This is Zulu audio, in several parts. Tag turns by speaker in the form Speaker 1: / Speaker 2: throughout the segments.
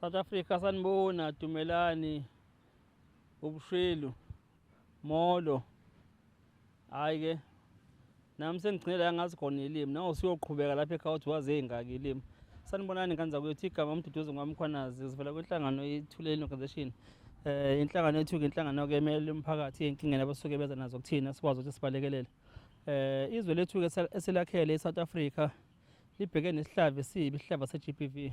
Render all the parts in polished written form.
Speaker 1: South Africa, sanibona, dumelani, ubushwelu, molo. Hhayi ke, nami sengigcine la ngazi khona ilimi, nawe usuyoqhubeka lapha ekhaya uthi wazi ey'ngaki ilimi. Sanibonani ngane zakwethu, igama uMduduzi ngwaMkhwanazi, sivela kwinhlangano iThuleni Organisation. Inhlangano yethu-ke inhlangano-ke emele umphakathi ey'nkingeni abasuke beza nazo kuthina sikwazi ukuthi sibalekelele. Izwe lethu-ke esilakhele i-South Africa libheke nesihlava esibi, isihlava se-GBV,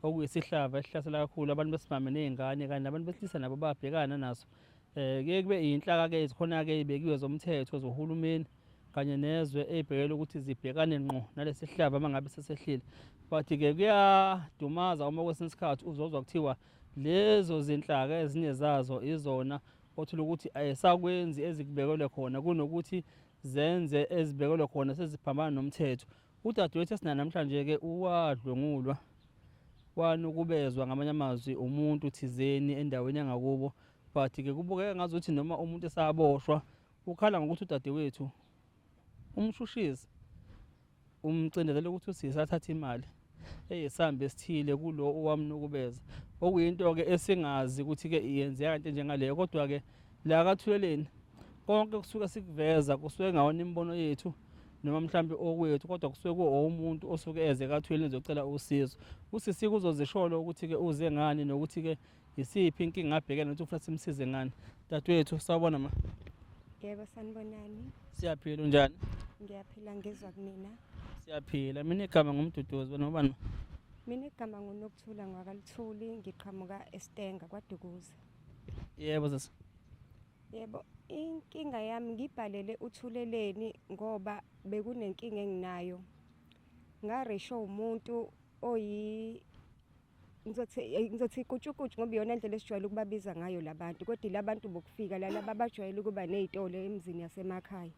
Speaker 1: okuyisihlava esihlasela kakhulu abantu besimame ney'ngane kanye nabantu besilisa nabo babhekana naso. Kuye kube iy'nhlaka-ke ezikhona-ke ey'bekiwe zomthetho zohulumeni kanye nezwe ey'bhekele ukuthi zibhekane ngqo nalesi sihlava uma ngabe sesehlile. But-ke kuyadumaza uma kwesinye isikhathi uzozwa kuthiwa lezo zinhlaka ezinye zazo izona othola ukuthi ayisakwenzi ezikubekelwe khona kunokuthi zenze ezibekelwe khona seziphambana nomthetho. Udadewethu esinaye namhlanje-ke uwadlwengulwa wanukubezwa ngamanye amazwi umuntu thizeni endaweni yangakubo, but-ke kubukeka ngazuthi noma umuntu esaboshwa ukhala ngokuthi udadewethu umshushisi umcindezela ukuthi usisi athathe imali eyisambi esithile kulo owamnukubeza, okuyinto-ke esingazi ukuthi-ke iyenzeka into enjengaleyo. Kodwa-ke la kaThuleleni konke kusuke sikuveza kusuke ngawona imibono yethu noma mhlambe okwethu, kodwa kusuke kuwumuntu osuke eze kaThuleleni ezocela usizo. Usisi kuzozisholo ukuthi-ke uze ngani nokuthi-ke isiphi inkinga abhekene nokuthi ufuna simsize ngani. Dadewethu, sawubona ma.
Speaker 2: Yebo, sanibonani.
Speaker 1: Siyaphila, unjani?
Speaker 2: Ngiyaphila, ngizwa kunina.
Speaker 1: Siyaphila. Mina igama nguMduduzi, wena ubani?
Speaker 2: Mina igama nguNokuthula ngwakaLuthuli, ngiqhamuka eStenga kwaDukuza.
Speaker 1: Yebo sisi.
Speaker 2: Yebo, inkinga yami ngibhalele uThuleleni ngoba bekunenkinga enginayo. Ngaresho umuntu oyi ngizothi ikutshukutshu ngoba iyona ndlela esijwayele ukubabiza ngayo labantu, kodwa ilabantu bokufika lalaba abajwayele ukuba ney'tolo emzini yasemakhaya.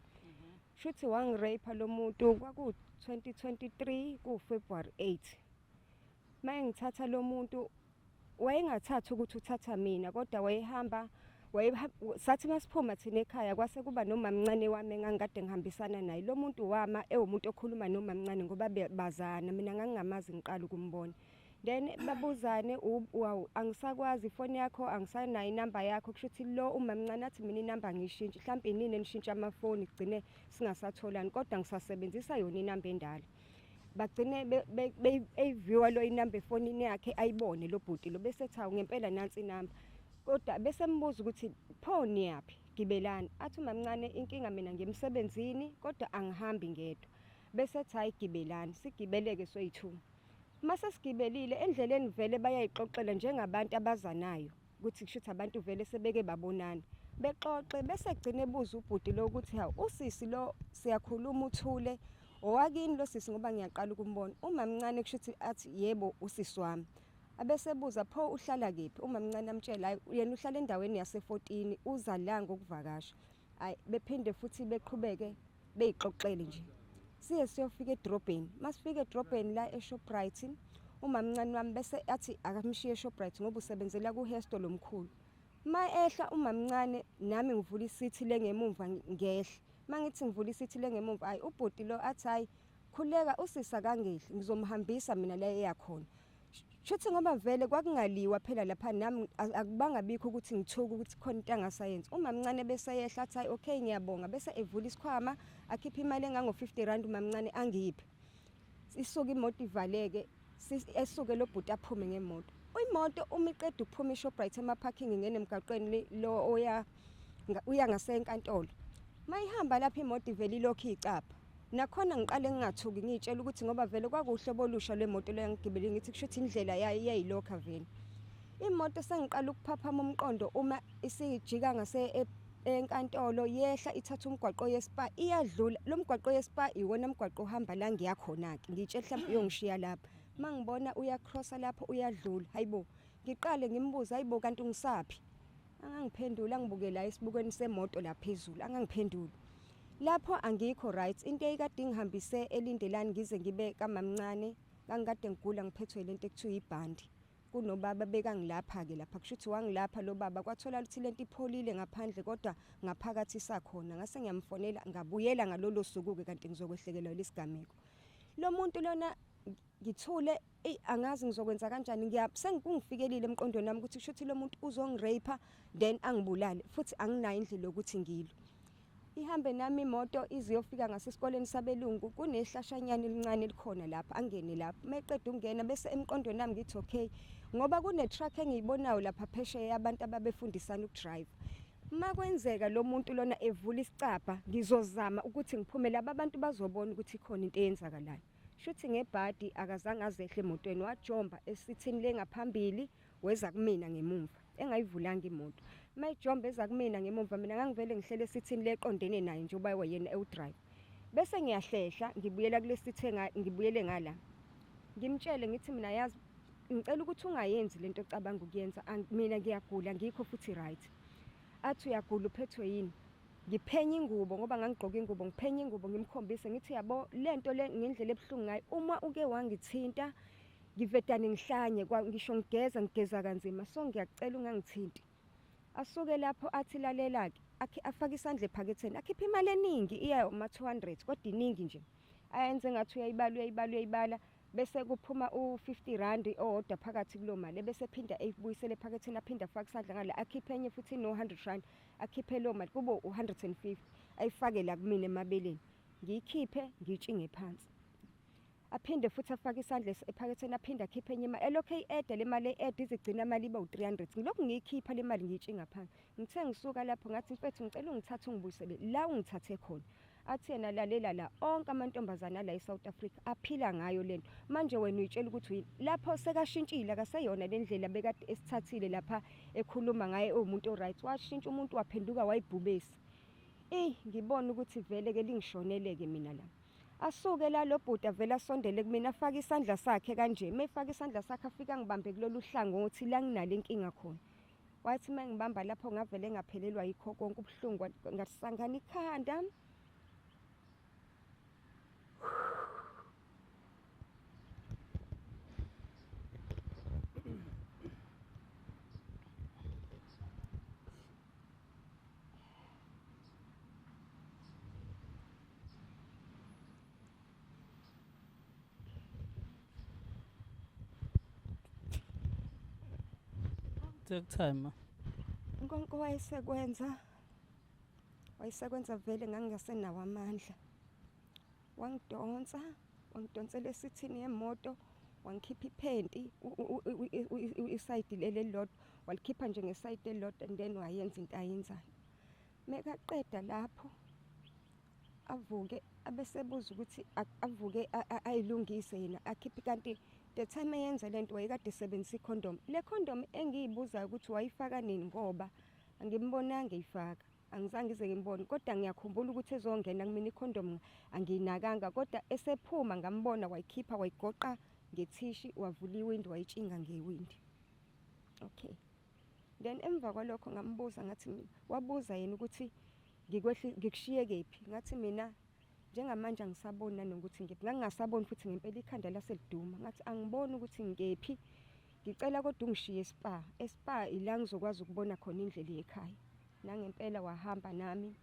Speaker 2: Shuthi wangi-rape lo muntu kwaku-2023 ku-February 8. Uma engithatha lo muntu wayengathathi ukuthi uthatha mina, kodwa wayehamba sathi masiphuma thina ekhaya kwase kuba nomamncane wami engangikade ngihambisana naye. Lo muntu wama ewumuntu okhuluma nomamncane ngoba bazana, mina ngangingamazi ngiqala ukumbona. Then babuzane, angisakwazi ifoni yakho, angisanayo inamba yakho, kusho ukuthi lo umamncane athi mina inamba ngiyishintshe, mhlawumbe inini enishintsha amafoni kugcine singasatholani, kodwa ngisasebenzisa yona inamba endala. Bagcine eyiviwa lo inamba efonini yakhe ayibone lo bhuti lo, bese ethi hawu ngempela nansi inamba. Kodwa bese embuza ukuthi pho niyaphi, gibelani. Athi umamncane inkinga mina ngiyemsebenzini kodwa angihambi ngedwa. Bese ethi hayi gibelani, sigibeleke soyi-2. Mase sigibelile endleleni vele bayayixoxela njengabantu abazanayo ukuthi kusho ukuthi abantu vele sebeke babonana. Bexoxe bese egcina ebuza ubhuti lo ukuthi hawu usisi lo siyakhuluma uthule owakini lo sisi ngoba ngiyaqala ukumbona. Umamncane kusho ukuthi athi yebo usisi wami. Abesebuza pho uhlala kephi? Umamncane amtshela hayi yena uhlala endaweni yase-14 uza la ngokuvakasha. Hayi bephinde futhi beqhubeke beyixoxele nje. Siye siyofika edrobheni. Masifika edrobheni la eShoprite, umamncane wami bese athi akamshiye eShoprite ngoba usebenzela kuHesto lomkhulu. Ma ehla umamncane nami ngivula isithi lengemumva ngehle. Mangithi ngivula isithi lengemumva, hayi ubhuti lo athi hayi khuleka usisi akangehli ngizomhambisa mina la eyakhona. Shuthi ngoba vele kwakungaliwa phela lapha nami akubanga bikho ukuthi ngithuke ukuthi khona into angasayenzi. Umamncane bese yehla athi hayi okay ngiyabonga, bese evula isikhwama akhiphe imali engango 50 rand umamncane angiphe. Isuke imoto ivaleke, esuke lo bhuti aphume ngemoto. Imoto uma iqeda ukuphuma eShoprite ema-parking ingena emgaqweni lo oya uya ngasenkantolo. Mayihamba lapha imoto ivele ilokhu icapha. Nakhona ngiqale ngingathuki ngiyitshela ukuthi ngoba vele kwakuwuhlobo olusha lwemoto leyo engigibele, ngithi kusho ukuthi indlela yayo iyayilokha vele. Imoto sengiqala ukuphaphama umqondo uma isijika ngase enkantolo yehla ithatha umgwaqo yeSpa iyadlula. Lo mgwaqo yeSpa iwona mgwaqo ohamba la ngiya khona-ke, ngiyitshela mhlawumbe uyongishiya lapha. Uma ngibona uyacrossa lapho uyadlula, hayibo ngiqale ngimbuze hayibo kanti ungisaphi? Angangiphendula angibuke la esibukweni semoto la phezulu, angangiphenduli. Lapho angikho right, into eyikade ingihambise eLindelani ngize ngibe kamamncane, ngangikade ngigula ngiphethwe lento ekuthiwa ibhandi. Kunobaba bekangilapha-ke lapha, kusho ukuthi wangilapha lo baba, kwatholakala ukuthi lento ipholile ngaphandle kodwa ngaphakathi isakhona. Ngase ngiyamfonela ngabuyela ngalolo suku-ke kanti ngizokwehlekelwa lesigameko. Lo muntu lona Ngithule, eyi angazi ngizokwenza kanjani, sengikungifikelile emqondweni wami ukuthi kushuthi lo muntu uzongirape then angibulale, futhi anginayo indlela yokuthi ngilwe. Ihambe nami imoto ize iyofika ngasesikoleni sabelungu, kunehlashanyana elincane elikhona lapha, angene lapho. Meqeda ukungena bese emqondweni wami ngithi okay, ngoba kune-truck engiyibonayo lapha phesheya yabantu ababefundisana ukudrayiva. Uma kwenzeka lo muntu lona evula isicabha, ngizozama ukuthi ngiphume laba abantu bazobona ukuthi ikhona into eyenzakalayo. Shuthi ngebhadi akazange azehle emotweni, wajomba esithini le ngaphambili weza kumina ngemumva, engayivulanga imoto. Uma ejomba eza kumina ngemumva, mina ngangivele ngihlele esithini le eqondene naye njengoba wayena ewudrayiva. Bese ngiyahlehla ngibuyela kule sithi ngibuyele ngala. Ngimtshele ngithi mina yazi ngicela ukuthi ungayenzi lento ocabanga ukuyenza, mina ngiyagula ngikho futhi right. Athi uyagula uphethwe yini? Ngiphenye ingubo ngoba ngangigqoka ingubo, ngiphenye ingubo ngimkhombise ngithi yabo lento le ngendlela ebuhlungu ngayo, uma uke wangithinta ngivedane ngihlanye, ngisho ngigeza ngigeza kanzima, so ngiyakucela ungangithinti. Asuke lapho athi lalela-ke, afake isandla ephaketheni, akhiphe imali eningi, iya ma-200 kodwa iningi nje. Ayenze ngathi uyayibala uyayibala uyayibala, bese kuphuma u-50 rand owodwa phakathi kulo mali, bese ephinda eyibuyisele ephaketheni, aphinde afake isandla ngale, akhiphe enye futhi no-100 rand, akhiphe leyo mali kube u-150, ayifake la kumina emabeleni. Ngiyikhiphe ngiyitshinge phansi. Aphinde futhi afake isandla ephaketheni, aphinde akhiphe enye imali, elokhu eyi-eda le mali, e-eda ize igcine imali ibe u-300. Ngilokhu ngiyikhipha le mali ngiyitshinga phansi. Ngithe ngisuka lapho ngathi mfethu ngicela ungithathe ungibuyisele la ungithathe khona. Athi yena lalela la, onke amantombazane ala e-South Africa aphila ngayo lento. Manje wena uyitshela ukuthi uyini? Lapho sekashintshile, akaseyona le ndlela bekade esithathile lapha ekhuluma ngaye ewumuntu o-right. Washintsha umuntu waphenduka wayibhubesi. Eyi ngibona ukuthi vele ke lingishonele-ke mina la. Asuke la lo bhuti avele asondele kumina, afake isandla sakhe kanje. Uma efaka isandla sakhe afike angibambe kulolu hlangothi la nginale nkinga khona. Wathi uma ngibamba lapho ngavele ngaphelelwa yikho konke ubuhlungu, ngasangana ikhanda.
Speaker 1: Take time.
Speaker 2: Konke wayesekwenza wayesekwenza vele ngangingasenawo amandla. Wangidonsa, wangidonsela esithini yemoto, wangikhipha iphenti isayidi leli elilodwa, walikhipha nje ngesayidi elilodwa and then wayenza into ayenzayo. Mekaqeda lapho avuke abesebuza ukuthi avuke ayilungise yena akhiphe, kanti the time eyenza lento wayekade esebenzisa ikhondomu. Le khondomu engiyibuzayo ukuthi wayifaka nini ngoba angimbonanga eyifaka, angizange ngize ngimbone, kodwa ngiyakhumbula ukuthi ezongena kumina ikhondomu angiyinakanga, kodwa esephuma ngambona wayikhipha wayigoqa ngethishi, wavula iwindi wayitshinga ngewindi. Okay. Then emva kwalokho ngambuza ngathi mina, wabuza yena ukuthi ngikushiye kephi? Ngathi mina njengamanje angisaboni nanokuthi ngephi. Ngangingasaboni futhi ngempela, ikhanda laseliduma. Ngathi angiboni ukuthi ngephi, ngicela kodwa ungishiye eSpar. eSpar ila ngizokwazi ukubona khona indlela yekhaya. Nangempela wahamba nami.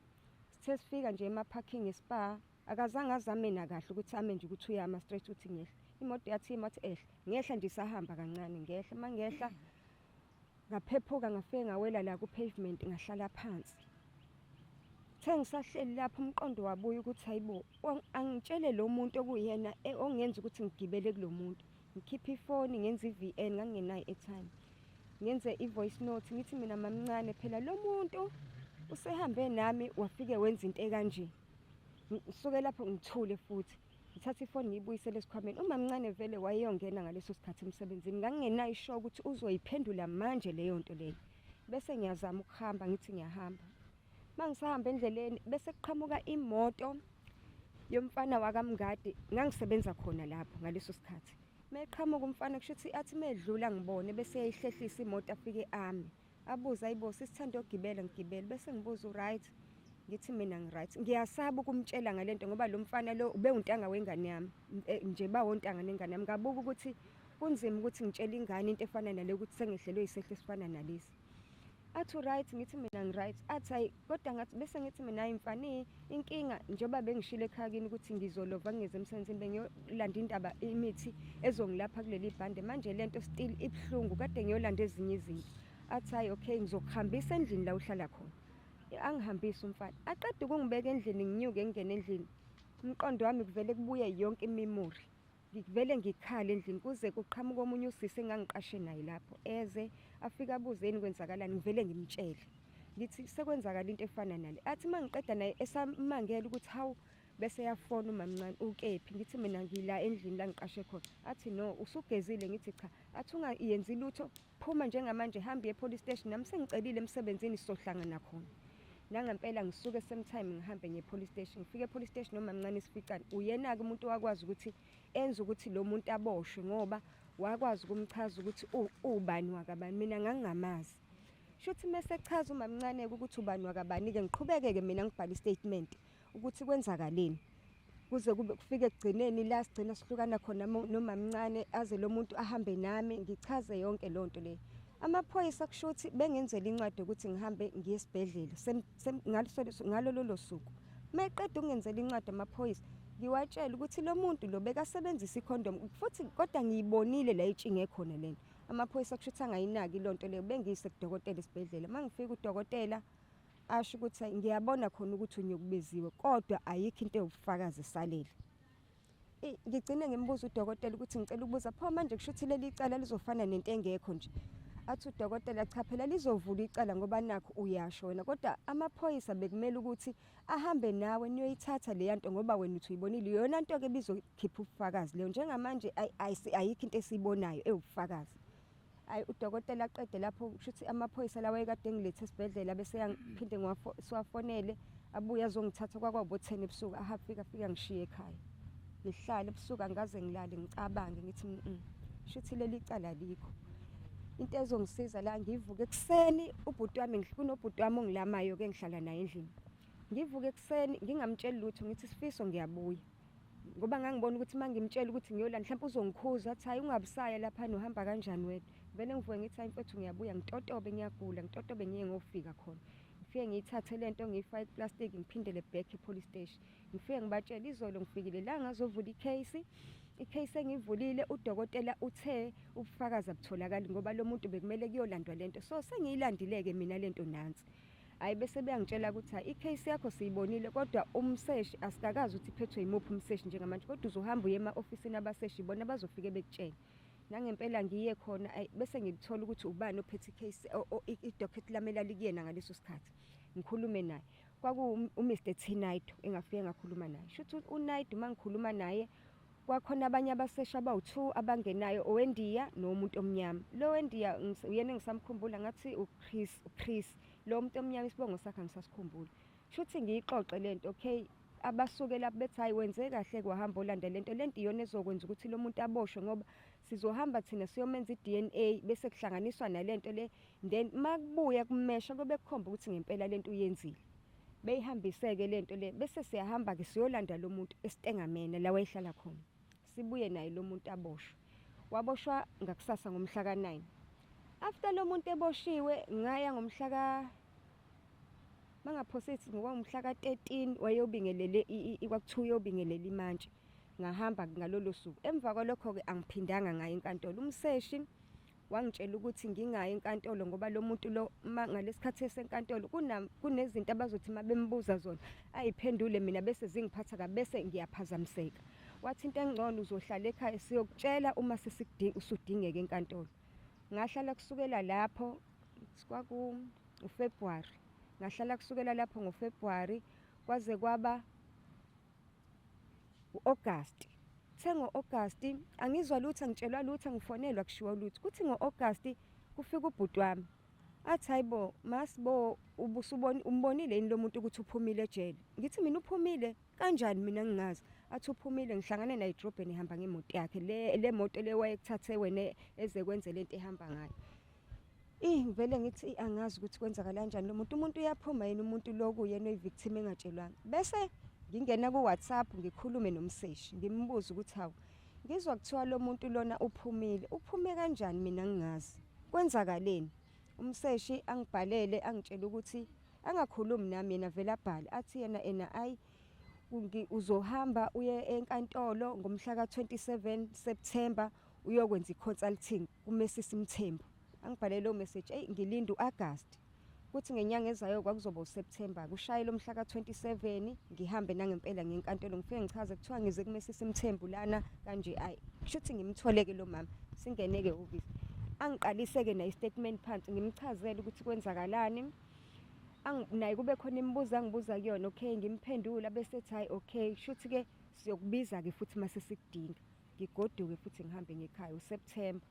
Speaker 2: Sithe sifika nje ema-parking eSpar, akazange azame nakahle ukuthi ame nje ukuthi uyama straight ukuthi ngehla. Imoto yathi ima, wathi ehla. Ngehla nje isahamba kancane, ngehla. Uma ngehla ngaphephuka ngafike ngawela la ku-pavement ngahlala phansi. Kuthe ngisahleli lapho umqondo wabuya ukuthi hayibo, angitshele lo muntu okuyena ongenza ukuthi ngigibele kulo muntu. Ngikhiphe ifoni ngenze i-VN, ngangingenayo i-airtime. Ngenze i-voice note ngithi mina mamncane phela lo muntu usehambe nami wafike wenza into ekanje. Ngisuke lapho ngithule futhi. Ngithatha ifoni ngiyibuyisele esikhwameni. Umamncane vele wayeyongena ngaleso sikhathi emsebenzini. Ngangingenayo isure ukuthi uzoyiphendula manje leyo nto leyo. Bese ngiyazama ukuhamba ngithi ngiyahamba. Uma ngisahamba endleleni bese kuqhamuka imoto yomfana wakaMngadi, ngangisebenza khona lapho ngaleso sikhathi. Meqhamuka umfana kusho ukuthi athi medlula ngibone bese eyayihlehlisa imoto afike ame. Abuze ayibo sisithanda ukugibela, ngigibele bese ngibuza u-right, ngithi mina ngi-right. Ngiyasaba ukumtshela ngalento ngoba lo mfana lo ubewuntanga wengane yami, nje bawontanga nengane yami. Ngabuka ukuthi kunzima ukuthi ngitshele ingane into efana nale ukuthi sengehlelwe isehlo esifana nalesi. Athi u-right, ngithi mina ngi-right. Athi hhayi kodwa ngathi bese ngithi mina hhayi mfani inkinga njengoba bengishilo ekhaya kini ukuthi ngizolova ngingezi emsebenzini bengiyolanda indaba imithi ezongilapha kuleli bhande manje lento still ibuhlungu kade ngiyolanda ezinye izinto. Athi hhayi okay ngizokuhambisa endlini la uhlala khona. Angihambise umfana. Aqeda ukungibeka endlini nginyuke ngingene endlini. Umqondo wami kuvele kubuye yonke imemori. Ngivele ngikhale endlini kuze kuqhamuke omunye usisi engangiqashe naye lapho eze afike abuze yini kwenzakalani ngivele ngimtshele ngithi sekwenzakala into efana nale athi uma ngiqeda naye esamangela ukuthi hawu bese yafona umamncane ukephi ngithi mina ngila endlini la ngiqashe khona athi no usugezile ngithi cha athi ungayenzi lutho phuma njengamanje hamba uye police station nami sengicelile emsebenzini sizohlangana khona nangempela ngisuke same time ngihambe ngiye police station ngifike police station noma mncane sificane uyena-ke umuntu owakwazi ukuthi enze ukuthi lo muntu aboshwe ngoba wakwazi ukumchaza ukuthi ubani wakabani mina ngangingamazi shuthi mese echaza umamncane-ke ukuthi ubani wakabani-ke ngiqhubeke-ke mina ngibhale istatement ukuthi kwenzakaleni kuze kube kufike ekugcineni la sigcina sihlukana khona nomamncane aze lo muntu ahambe nami ngichaze yonke leyo nto leyo. Amaphoyisa kusho ukuthi bengenzela incwadi yokuthi ngihambe ngiye esibhedlela ngalo lolo suku. Uma eqeda ukungenzela incwadi amaphoyisa ngiwatshele ukuthi lo muntu lo bekasebenzisa ikhondomu futhi kodwa ngiyibonile la itshinge khona lento. Amaphoyisa kusho ukuthi angayinaki leyo nto leyo bengiyise kudokotela esibhedlela. Uma ngifika udokotela asho ukuthi ngiyabona khona ukuthi unyukubeziwe kodwa ayikho into ewubufakazi esalele. Ngigcine ngimbuza udokotela ukuthi ngicela ukubuza pho manje kusho ukuthi leli cala lizofana nento engekho nje. Athi udokotela cha phela lizovula icala ngoba nakho uyasho wena kodwa amaphoyisa bekumele ukuthi ahambe nawe niyoyithatha leya nto ngoba wena uthi uyibonile iyona nto-ke ebizokhipha ubufakazi leyo. Njengamanje ayikho into esiyibonayo ewubufakazi. Ayi udokotela aqede lapho kushuthi amaphoyisa lawa ekade engilethe esibhedlela bese yangiphinde siwafonele abuye azongithatha kwakwabo 10 ebusuku ahafika afika ngishiye ekhaya. Ngihlale ebusuku angikaze ngilale ngicabange ngithi shuthi leli cala alikho. Into ezongisiza la ngivuke ekuseni ubhuti wami kunobhuti wami ongilamayo ke ngihlala naye endlini. Ngivuke ekuseni ngingamtsheli lutho ngithi Sifiso ngiyabuya. Ngoba ngangibona ukuthi uma ngimtshela ukuthi ngiyolanda mhlawumpe uzongikhuza athi hhayi ungabusaya laphana uhamba kanjani wena. Ngivele ngivuke ngithi hhayi mfethu ngiyabuya ngitotobe ngiyagula ngitotobe ngiye ngiyofika khona. Ngifike ngiyithathe le nto ngiyifake kuplastiki ngiphindele back e-police station. Ngifike ngibatshele izolo ngifikile la ngazovula ikheyisi. Ikheyisi engiyivulile udokotela uthe ubufakazi abutholakali ngoba lo muntu bekumele kuyolandwa le nto. So sengiyilandile-ke mina le nto nansi. Hhayi bese beyangitshela ukuthi hhayi i-case yakho siyibonile kodwa umseshi asikakazi ukuthi iphethwe yimuphi umseshi njengamanje kodwa uzohamba uye ema-ofisini abaseshi bona bazofike bekutshele. Nangempela ngiye khona ayi bese ngilithola ukuthi ubani ophethe i-case i-docket lami elalikuyena ngaleso sikhathi. Ngikhulume naye. Kwaku uMr T Naidu engafike ngakhuluma naye. Shuthi uNaidu uma ngikhuluma naye Kwakhona abanye abaseshi abawu-two abangenayo, oweNdiya nowomuntu omnyama. Lo weNdiya uyena engisamkhumbula ngathi uChris, uChris. Lo muntu omnyama isibongo sakhe angisasikhumbuli. Shuthi ngiyixoxe le nto, okay, abasuke lapho bethi hhayi wenze kahle-ke wahamba olanda le nto. Le nto iyona ezokwenza ukuthi lo muntu aboshwe ngoba sizohamba thina siyomenza i-D_N_A bese kuhlanganiswa nale nto le, then uma kubuya kumesha kuyobe kukhomba ukuthi ngempela le nto uyenzile. Beyihambise-ke le nto le bese siyahamba-ke siyolanda lo muntu esitengamena la wayehlala khona. Sibuye naye lo muntu aboshwe. Waboshwa ngakusasa ngomhla ka-9. After lo muntu eboshiwe ngaya ngomhla ka mangaphosisi ngokwangomhla ka-13 wayobingelele kwakuthiwa uyobingelela imantshi. Ngahamba ngalolo suku. Emva kwalokho-ke angiphindanga ngaya enkantolo. Umseshi wangitshela ukuthi ngingayi enkantolo ngoba lo muntu lo uma ngalesikhathi esenkantolo kunezinto abazothi uma bembuza zona ayiphendule mina bese zingiphatha kabi bese ngiyaphazamiseka. Wathi into engcono uzohlala ekhaya siyokutshela uma usudingeka enkantolo. Ngahlala kusukela lapho kwaku uFebruary. Ngahlala kusukela lapho ngoFebruary kwaze kwaba u-August. Kuthe ngo-August angizwa lutho, angitshelwa lutho, angifonelwa kushiwo lutho. Kuthi ngo-August kufika ubhuti wami athi hayi bo masibo ubusubona umbonile yini lo muntu ukuthi uphumile ejele? Ngithi mina uphumile kanjani mina ngingazi. Athi uphumile ngihlangane naye edrobheni ehamba ngemoto yakhe le le moto le wayekuthathe wena eze kwenze lento ehamba ngayo. Ih ngivele ngithi angazi ukuthi kwenzakala kanjani lo muntu umuntu uyaphuma yini umuntu lo kuyena oyi-victim engatshelwanga. Bese ngingena ku-WhatsApp ngikhulume nomseshi ngimbuze ukuthi hawu ngizwa kuthiwa lo muntu lona uphumile uphume kanjani mina ngingazi kwenzakaleni. Umseshi angibhalele angitshela ukuthi angakhulumi nami, yena vele abhale athi yena ena ayi uzohamba uye enkantolo ngomhla ka-27 September uyokwenza i-consulting kuMesisi Mthembu. Angibhalele lo message, eyi ngilinde u-August. Kuthi ngenyanga ezayo kwakuzoba uSeptember, kushaye lo mhla ka-27 ngihambe nangempela ngenkantolo, ngifike ngichaze kuthiwa ngize kuMesisi Mthembu lana kanje, ayi kushuthi ngimtholeke lo mama, singeneke ehhovisi. Angiqalise-ke naye i-statement phansi ngimchazele ukuthi kwenzakalani. Naye kube khona imibuzo angibuza kuyona, okay ngimphendula bese ethi hayi okay kushuthi-ke siyokubiza-ke futhi mase sikudinga. Ngigoduke futhi ngihambe ngekhaya uSeptember.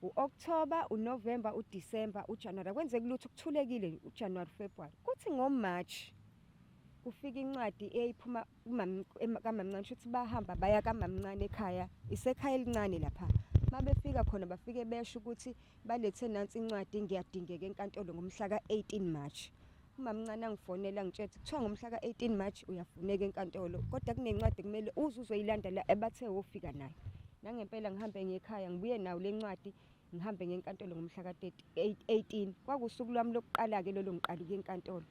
Speaker 2: U-October, uNovember, uDecember, uJanuary akwenzeki lutho, kuthulekile uJanuary, February. Kuthi ngoMarch kufika incwadi eyayiphuma kamamncane, shuthi bahamba baya kamamncane ekhaya, isekhaya elincane lapha. Mabefika khona bafike besho ukuthi balethe nansi incwadi, ngiyadingeka enkantolo ngomhla ka-18 March. Umamncane angifonela angitshela ukuthi kuthiwa ngomhla ka-18 March uyafuneka enkantolo, kodwa kunencwadi kumele uze uzoyilanda la ebathe wofika nayo. Nangempela ngihambe ngekhaya ngibuye nayo le ncwadi, ngihambe ngenkantolo ngomhla ka-18. Kwakuwusuku lwami lokuqala-ke lolo ngiqala ukuya enkantolo.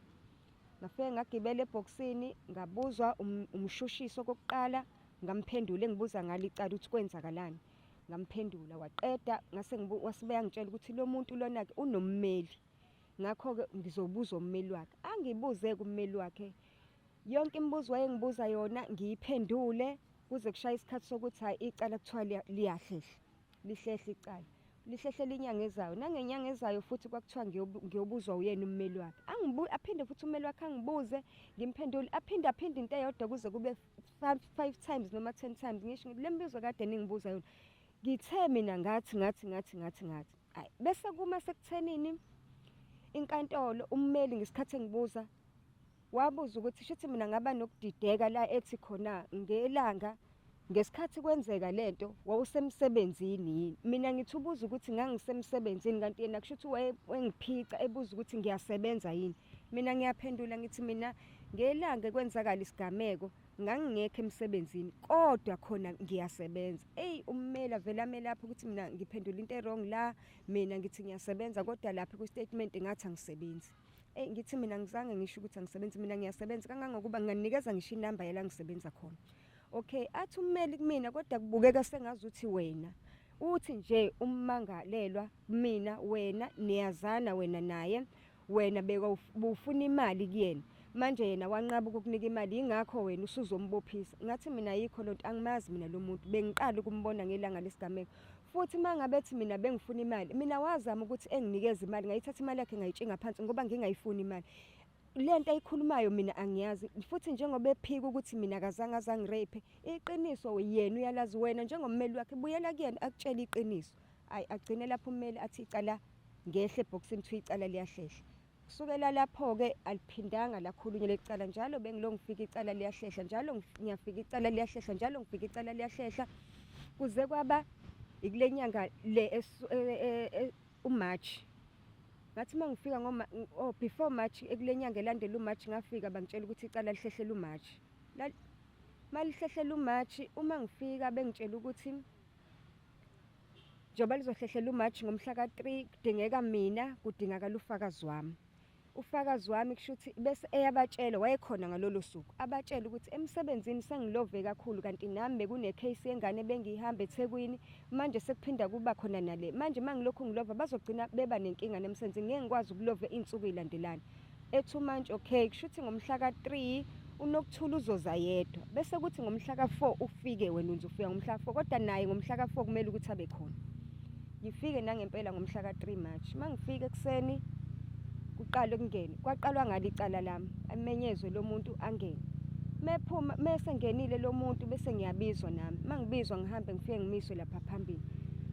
Speaker 2: Ngafike ngagibela ebhokisini, ngabuzwa umshushisi okokuqala, ngamphendula engibuza ngalo icala ukuthi kwenzakalani. Ngamphendula waqeda, ngase wase beyangitshela ukuthi lo muntu lona-ke unommeli, ngakho-ke ngizobuza ummeli wakhe. Angibuze-ke ummeli wakhe, yonke imibuzo wayengibuza yona ngiyiphendule kuze kushaye isikhathi sokuthi hhayi icala kuthiwa liyahlehla, lihlehla icala. Lihlehlela inyanga ezayo, nangenyanga ezayo futhi kwakuthiwa ngiyobuzwa uyena ummeli wakhe. Aphinde futhi ummeli wakhe angibuze, ngimphendule, aphinde aphinde into eyodwa kuze kube 5 times noma 10 times. Ngisho ngithi le mibuzo kade ningibuza yona, ngithe mina ngathi ngathi ngathi ngathi ngathi. Ayi, bese kuma sekuthenini inkantolo ummeli ngesikhathi engibuza wabuza ukuthi shuthi mina ngaba nokudideka la ethi khona ngelanga ngesikhathi kwenzeka lento wawusemsebenzini yini. Mina ngithi ubuza ukuthi ngangisemsebenzini, kanti yena kushuthi wayengiphica ebuza ukuthi ngiyasebenza yini. Mina ngiyaphendula ngithi mina ngelanga kwenzakala isigameko ngangingekho emsebenzini kodwa khona ngiyasebenza. Eyi ummeli avele ame lapho ukuthi mina ngiphendula into e-wrong la, mina ngithi ngiyasebenza kodwa lapha kwi-statement ngathi angisebenzi. Eyi ngithi mina ngizange ngisho ukuthi angisebenzi, mina ngiyasebenza kangangokuba nginganikeza ngisho inamba yala ngisebenza khona. Okay, athi ummeli kumina kodwa kubukeka sengazuthi wena uthi nje ummangalelwa mina wena niyazana wena naye, wena bewufuna imali kuyena, manje yena wanqaba ukukunika imali yingakho wena usuzombophisa. Ngathi mina ayikho lonto, angimazi mina lo muntu, bengiqala ukumbona ngelanga lesigameko. Futhi uma ngabe ethi mina bengifuna imali, mina wazama ukuthi enginikeze imali, ngayithatha imali yakhe ngayitshinga phansi ngoba ngingayifuni imali. Le nto ayikhulumayo mina angiyazi, futhi njengoba ephika ukuthi mina akazange azangirape, iqiniso yena uyalazi, wena njengommeli wakhe buyela kuyena akutshele iqiniso. Ayi agcine lapho ummeli athi icala ngehle ebhokisini, kuthiwa icala liyahlehla. Kusukela lapho-ke aliphindanga lakhulunywa leli cala, njalo bengilo ngifika icala liyahlehla, njalo ngiyafika icala liyahlehla, njalo ngifika icala liyahlehla, kuze kwaba ikule nyanga le uMarch. Ngathi uma ngifika oh before March, ekule nyanga elandela uMarch ngafika bangitshela ukuthi icala lihlehlela uMarch. Malihlehlela uMarch, uma ngifika bengitshela ukuthi njengoba lizohlehlela uMarch ngomhla ka-3 kudingeka mina, kudingakala ufakazi wami. Ufakazi wami kusho ukuthi bese eyabatshela, wayekhona ngalolo suku, abatshela ukuthi emsebenzini sengilove kakhulu kanti nami bekune case yengane bengihamba eThekwini, manje sekuphinda kuba khona nale. Manje mangilokhu ngilova bazogcina beba nenkinga nemsebenzini, ngeke ngikwazi ukulova iy'nsuku ey'landelana. Ethi umantshi okay, kusho ukuthi ngomhla ka-3 uNokuthula uzoza yedwa, bese kuthi ngomhla ka-4 ufike wena, unze ufika ngomhla ka-4, kodwa naye ngomhla ka-4 kumele ukuthi abe khona. Ngifike nangempela ngomhla ka-3 March. Mangifika ekuseni kuqale kungene, kwaqalwa ngalo icala lami, amenyezwe lo muntu angene. Mephuma mese ngenile lo muntu bese ngiyabizwa nami. Mangibizwa ngihambe ngifike ngimiswe lapha phambili.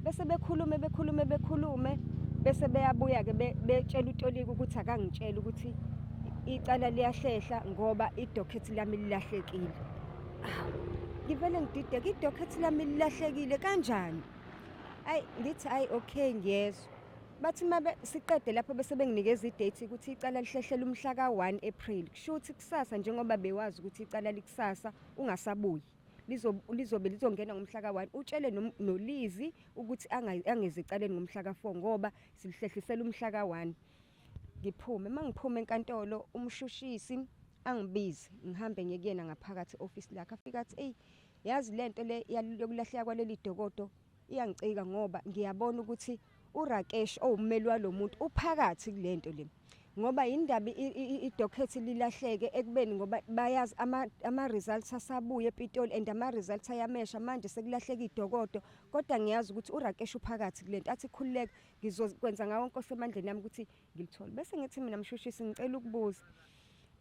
Speaker 2: Bese bekhulume bekhulume bekhulume bese beyabuya ke betshela utolika ukuthi akangitshela ukuthi icala liyahlehla ngoba idocket lami lilahlekile. Ngivele ngidideke, idocket lami lilahlekile kanjani? Ayi ngithi ayi okay ngiyezwa. Bathi mabe siqede lapho bese benginikeza idate ukuthi icala lihlehlela umhla ka-1 April. Kusho ukuthi kusasa njengoba bewazi ukuthi icala likusasa ungasabuyi. Lizobe lizongena ngomhla ka-1. Utshele noLizi ukuthi angezi ecaleni ngomhla ka-4 ngoba silihlehlisela umhla ka-1. Ngiphume, uma ngiphuma enkantolo umshushisi angibize, ngihambe ngiye kuyena ngaphakathi e-ofisi lakhe. Afike athi, eyi, yazi lento le yokulahleka kwaleli dokodo iyangicika ngoba ngiyabona ukuthi uRakesh owummeli walo muntu uphakathi kulento le. Ngoba indaba idocket lilahleke ekubeni ngoba bayazi ama-results asabuya ePitoli and ama-results ayamesha manje sekulahleka idokodo, kodwa ngiyazi ukuthi uRakesh uphakathi kulento. Athi khululeka, ngizokwenza ngawo wonke osemandleni ami ukuthi ngilithole. Bese ngithi mina mshushisi ngicela ukubuza,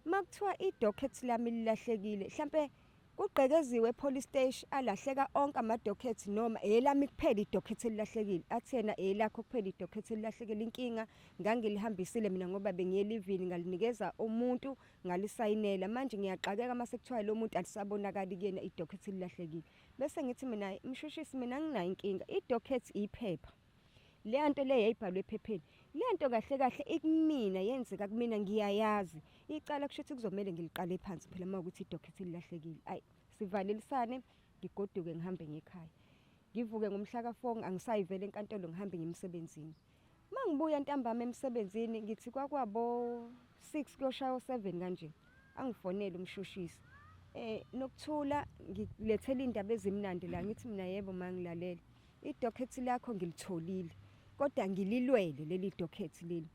Speaker 2: uma kuthiwa idocket lami lilahlekile, mhlampe kugqekeziwe epolice station alahleka onke ama-docket noma elami kuphela idocket elilahlekile? Athi yena elakho kuphela idocket elilahlekile. Inkinga ngangilihambisile mina ngoba bengiye elivini, ngalinikeza umuntu ngalisayinela. Manje ngiyaxakeka mase kuthiwa lo muntu alisabonakali kuyena idocket elilahlekile. Bese ngithi mina mshushisi, mina anginayo inkinga, idocket iphepha, leya nto le yayibhalwe ephepheni, le nto kahle kahle ikumina, yenzeka kumina, ngiyayazi. Icala kusho ukuthi kuzomele ngiliqale phansi phela uma ukuthi idocket lilahlekile. Ayi, sivalelisane, ngigoduke ngihambe ngekhaya. Ngivuke ngomhla ka-4, angisayivele enkantolo, ngihambe ngimsebenzini. Uma ngibuya ntambama emsebenzini, ngithi kwakwabo 6 kuyoshaya 7 kanje, angifonele umshushisi. Nokuthula, ngilethela indaba ezimnandi la. Ngithi mina yebo ma, ngilalela. Idocket lakho ngilitholile, kodwa ngililwele leli docket leli.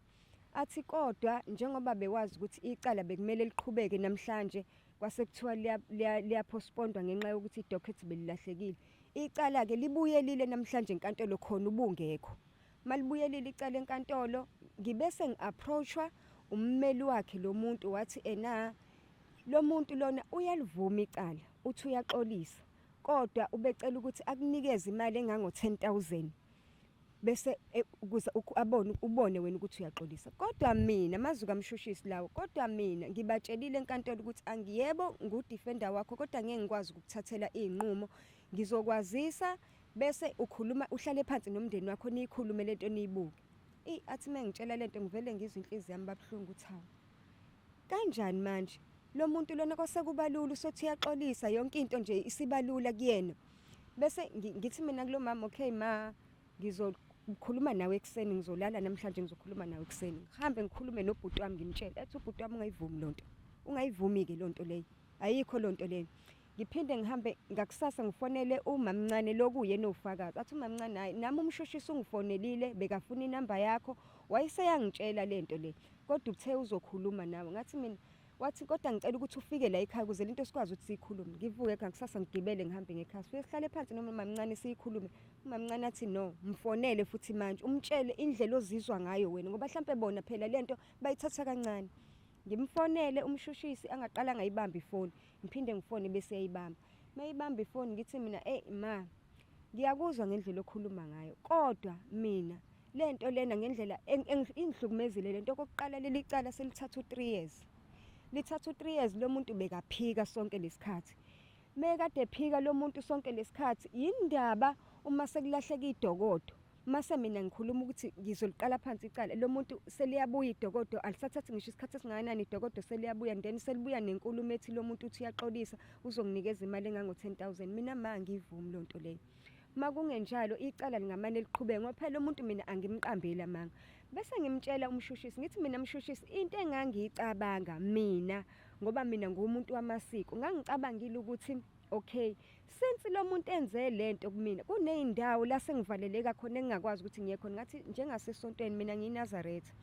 Speaker 2: Athi kodwa njengoba bewazi ukuthi icala bekumele liqhubeke namhlanje, kwase kuthiwa liyapostpondwa ngenxa yokuthi idocket belilahlekile. Icala-ke libuyelile namhlanje enkantolo, khona ubungekho. Malibuyelile icala enkantolo, ngibe sengi-approach-wa ummeli wakhe lo muntu, wathi ena lo muntu lona uyalivuma icala, uthi uyaxolisa, kodwa ubecela ukuthi akunikeze imali engango-10,000 bese ukuze abone, ubone wena ukuthi uyaxolisa. Kodwa mina, amazwi kamshushisi lawo, kodwa mina ngibatshelile enkantolo ukuthi angiyebo ngudefender wakho, kodwa ngeke ngikwazi ukukuthathela iy'nqumo. Ngizokwazisa bese ukhuluma, uhlale phansi nomndeni wakho niyikhulume lento, niyibuke. Eyi, athi uma ngitshela lento ngivele ngizwe inhliziyo yami babuhlungu ukuthi hawu, kanjani manje lo muntu lona kwase kuba lula, usothi uyaxolisa, yonke into nje isibalula kuyena. Bese ngithi mina kulo mama, okay ma, ngizokhuluma nawe ekuseni, ngizolala namhlanje, ngizokhuluma nawe ekuseni. Ngihambe ngikhulume nobhuti wami, ngimtshele, ethi ubhuti wami ungayivumi lonto, ungayivumi-ke lonto leyo, ayikho lonto leyo. Ngiphinde ngihambe ngakusasa ngifonele umamncane lokuyena owufakazi. Athi umamncane, hayi, nami umshushisi ungifonelile, bekafuna inamba yakho, wayeseyangitshela lento le, kodwa uthe uzokhuluma nawe. Ngathi mina, wathi kodwa ngicela ukuthi ufike la ekhaya ukuze lento sikwazi ukuthi siyikhulume. Ngivuke ngakusasa ngigibele ngihambe ngekhaya, sifike sihlale phansi nomamncane siyikhulume. Umamncane athi no, mfonele futhi manje umtshele indlela ozizwa ngayo wena, ngoba mhlampe bona phela lento bayithatha kancane. Ngimfonele umshushisi, angaqala angayibamba ifoni, ngiphinde ngifone bese eyayibamba. Mayibamba ifoni ngithi mina, eyi ma, ngiyakuzwa ngendlela okhuluma ngayo, kodwa mina lento lena ngendlela ingihlukumezile lento. Okokuqala, leli cala selithatha u-3 years, lithatha u-3 years, lo muntu bekaphika sonke lesikhathi. Mekade ephika lo muntu sonke lesikhathi, yindaba uma sekulahleka idokodo, mase mina ngikhuluma ukuthi ngizoliqala phansi icala, lo muntu seliyabuya idokodo, alisathathi ngisho isikhathi esingakanani, idokodo seliyabuya, and then selibuya nenkulumo ethi lo muntu uthi uyaxolisa, uzonginikeza imali engango-10,000. Mina ma, angiyivumi loo nto leyo. Uma kungenjalo icala lingamane liqhubeke, ngoba phela lo muntu mina angimqambeli amanga. Bese ngimtshela umshushisi, ngithi mina mshushisi, into engangiyicabanga mina, ngoba mina ngumuntu wamasiko, ngangicabangile ukuthi okay, since lo muntu enze lento kumina, kuney'ndawo la sengivaleleka khona engingakwazi ukuthi ngiye khona. Ngathi njengasesontweni, mina ngiyiNazaretha,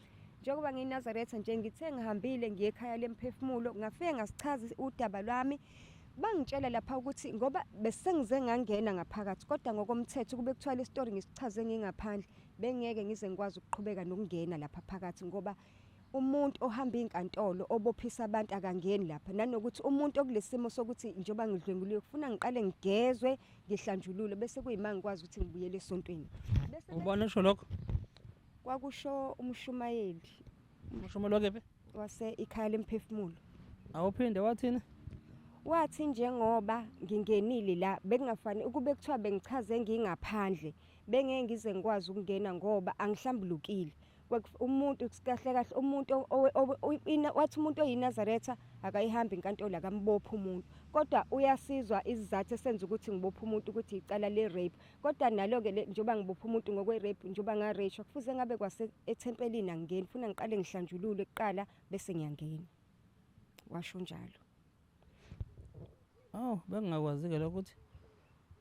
Speaker 2: njengoba ngiyiNazaretha nje, ngithe ngihambile ngiye ekhaya lemphefumulo, ngafike ngasichaza udaba lwami, bangitshela lapha ukuthi ngoba besengize ngangena ngaphakathi, kodwa ngokomthetho kube kuthiwa le story ngisichaze ngingaphandle, bengeke ngize ngikwazi ukuqhubeka nokungena lapha phakathi, ngoba umuntu ohamba inkantolo obophisa abantu akangeni lapha, nanokuthi umuntu okulesimo sokuthi njengoba ngidlwenguliwe kufuna ngiqale ngigezwe, ngihlanjululwe, bese kuyima ngikwazi ukuthi ngibuyele esontweni. Bese
Speaker 1: Ubani usho lokho?
Speaker 2: Kwakusho umshumayeli.
Speaker 1: Umshumayeli wakephi?
Speaker 2: Wase ikhaya lemphefumulo.
Speaker 1: Awuphinde, wathini?
Speaker 2: Wathi njengoba ngingenile la, bekungafani ukube kuthiwa bengichaze ngingaphandle, bengeke ngize ngikwazi ukungena ngoba angihlambulukile. Umuntu kahle kahle umuntu wathi umuntu oyiNazaretha akayihambi inkantolo, akambophi umuntu. Kodwa uyasizwa isizathu esenza ukuthi ngibophe umuntu ukuthi icala le-rape. Kodwa nalo-ke njengoba ngibophe umuntu ngokwe-rape, njengoba nga-rape-shwa, kufuze ngabe kwase ethempelini angingeni, funa ngiqale ngihlanjululwe kuqala bese ngiyangena. Washo njalo.
Speaker 1: Awu, bengingakwazi-ke lokho ukuthi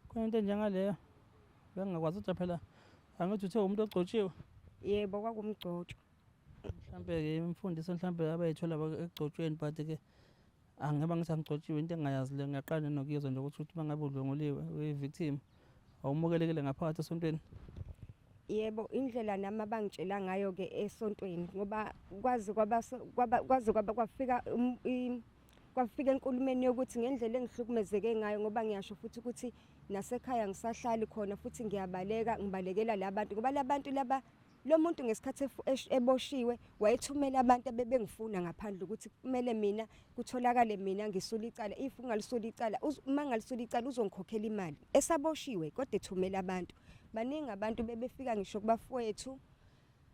Speaker 1: khona into enjengaleyo. Bengingakwazi kodwa phela angithi uthe umuntu ogcotshiwe.
Speaker 2: Yebo, kwakumgcotshwa.
Speaker 1: Mhlampe-ke imfundiso mhlampe abayithola ekugcotshweni, but-ke angeke ngithi angigcotshiwe, into engingayazi le, ngiyaqala nokuyizwa nje ukuthi uma ngabe udlwenguliwe uyi-victim awumukelekile ngaphakathi esontweni.
Speaker 2: Yebo, indlela nami abangitshela ngayo-ke esontweni, ngoba kwaze kwaba kwaze kwaba kwafika kwafika enkulumeni yokuthi ngendlela engihlukumezeke ngayo, ngoba ngiyasho futhi ukuthi nasekhaya ngisahlali khona futhi ngiyabaleka, ngibalekela la bantu, ngoba la bantu laba, lo muntu ngesikhathi eboshiwe wayethumela abantu abebengifuna ngaphandle ukuthi kumele mina kutholakale mina ngisula icala. If ungalisula icala, uma ngalisula icala uzongikhokhela imali. Esaboshiwe kodwa ethumela abantu. Baningi abantu bebefika ngisho kubafowethu,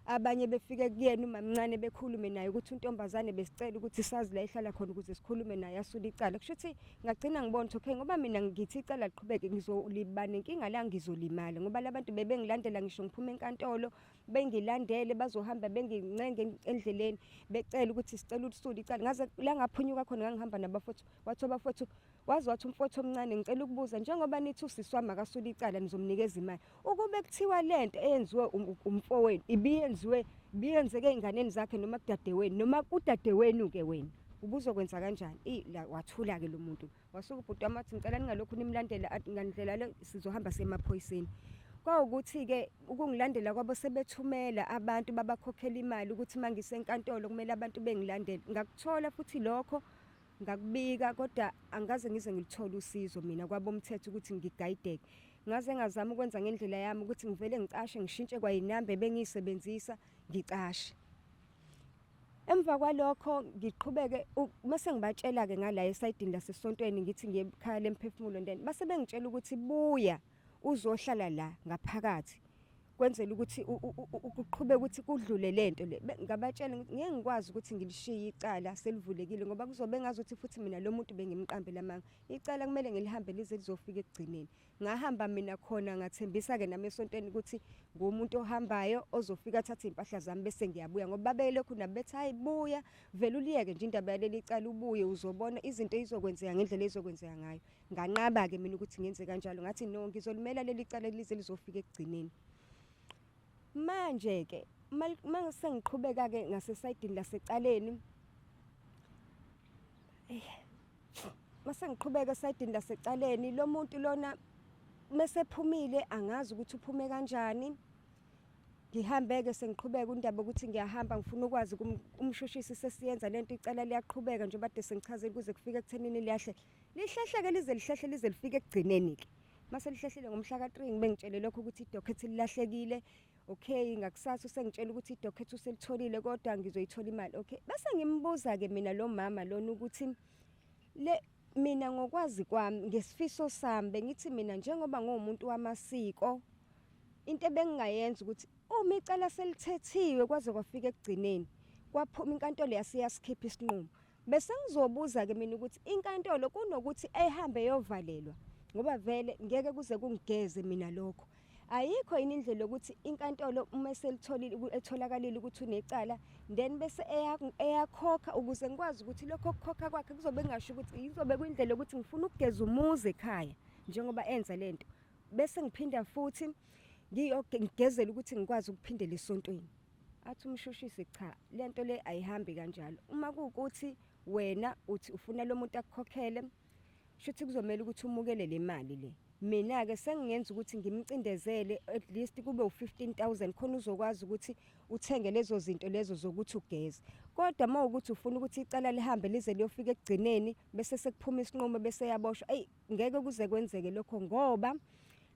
Speaker 2: abanye befike kuyena umamncane bekhulume naye ukuthi untombazane besicela ukuthi sazi la ehlala khona ukuze sikhulume naye asule icala. Kusho ukuthi ngagcina ngibona ukuthi okay, ngoba mina ngithi icala liqhubeke ngizoliba nenkinga la, ngizolimala, ngoba labantu bebengilandela ngisho ngiphuma enkantolo, bengilandele bazohamba bengincenge endleleni becela ukuthi sicela ulisule icala. Ngaze la ngaphunyuka khona ngangihamba nabafowethu, wathi abafowethu, waze wathi umfowethu omncane, ngicela ukubuza, njengoba nithi usisi wami akasule icala nizomnikeza imali, ukube kuthiwa lento eyenziwe umfowenu ibiyenziwe, ibiyenzeke ey'nganeni zakhe noma kudadewenu, noma kudadewenu-ke wena ubuzokwenza kanjani? La wathula-ke lo muntu. Wasuka ubhuti wami wathi ngicela ningalokhu nimlandela ngandlela le, sizohamba siye emaphoyiseni. Kwawukuthi-ke ukungilandela kwabo sebethumela abantu babakhokhela imali ukuthi uma ngisenkantolo kumele abantu bengilandele. Ngakuthola futhi lokho, ngakubika, kodwa angikaze ngize ngilithole usizo mina kwabomthetho ukuthi ngigayideke. Ngaze ngazama ukwenza ngendlela yami ukuthi ngivele ngicashe, ngishintshe kwayinamba ebengiyisebenzisa, ngicashe. Emva kwalokho ngiqhubeke, mase ngibatshela-ke ngala esayidini lasesontweni ngithi ngiye ekhaya lemphefumulo, then base bengitshela ukuthi buya uzohlala la ngaphakathi kwenzela ukuthi kuqhubeke ukuthi kudlule lento le. Ngabatshela ngithi ngeke ngikwazi ukuthi ngilishiye icala selivulekile, ngoba kuzobe ngazuthi futhi mina lo muntu bengimqambela amanga. Icala kumele ngilihambe lize lizofika ekugcineni. Ngahamba mina khona, ngathembisa-ke nami esontweni ukuthi ngumuntu ohambayo ozofika athathe iy'mpahla zami bese ngiyabuya, ngoba babelokhu nabo bethi hayi buya, vele uliyeke nje indaba yaleli cala ubuye uzobona izinto ey'zokwenzeka ngendlela ey'zokwenzeka ngayo. Nganqaba-ke mina ukuthi ngenze kanjalo, ngathi no, ngizolimela leli cala lize lizofika ekugcineni. Manje-ke uma sengiqhubeka-ke ngasesayidini lasecaleni, mase ngiqhubeka esayidini lasecaleni, lo muntu lona mesephumile angazi ukuthi uphume kanjani. Ngihambe-ke sengiqhubeka indaba ukuthi ngiyahamba ngifuna ukwazi umshushisi sesiyenza lento, icala liyaqhubeka njengoba kade sengichazile kuze kufike ekuthenini liyahle. Lihlehleke lize lihlehle lize lifike ekugcineni-ke. Mase lihlehlile ngomhla ka-3 ngibe ngitshele lokho ukuthi idocket lilahlekile. Okay, ngakusasa usengitshela ukuthi idocket uselitholile kodwa ngizoyithola imali. Okay, bese ngimbuza-ke mina lo mama lona ukuthi le mina ngokwazi kwami ngesifiso sami bengithi mina njengoba nguwumuntu wamasiko, into ebengingayenza ukuthi uma icala selithethiwe kwaze kwafika ekugcineni, kwaphuma inkantolo yase yasikhipha isinqumo, bese ngizobuza-ke mina ukuthi inkantolo kunokuthi ehambe eyovalelwa, ngoba vele ngeke kuze kungigeze mina lokho, ayikho yini indlela yokuthi inkantolo uma selitholile etholakalile ukuthi unecala, then bese eyakhokha ukuze ngikwazi ukuthi lokho kukhokha kwakhe kuzobe kungasho ukuthi izobe kuyindlela yokuthi ngifuna ukugeza umuzi ekhaya njengoba enza lento, bese ngiphinda futhi ngigezele ukuthi ngikwazi ukuphindela esontweni. Athi umshushisi cha, lento le ayihambi kanjalo. Uma kuwukuthi wena uthi ufuna lo muntu akukhokhele, shuthi kuzomela ukuthi umukele le mali le. Mina-ke sengingenza ukuthi ngimcindezele at least kube u-15,000 khona uzokwazi ukuthi uthenge lezo zinto lezo zokuthi ugeze. Kodwa uma ukuthi ufuna ukuthi icala lihambe lize liyofika ekugcineni bese sekuphuma isinqumo bese yaboshwa, eyi ngeke kuze kwenzeke lokho, ngoba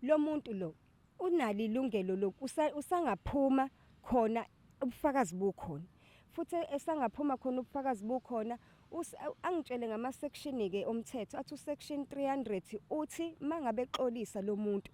Speaker 2: lo muntu lo unalo ilungelo loku usangaphuma khona ubufakazi bukhona, futhi esangaphuma khona ubufakazi bukhona. Angitshele ngama-section-ke omthetho, athi u-section 300 uthi mangabe exolisa lo muntu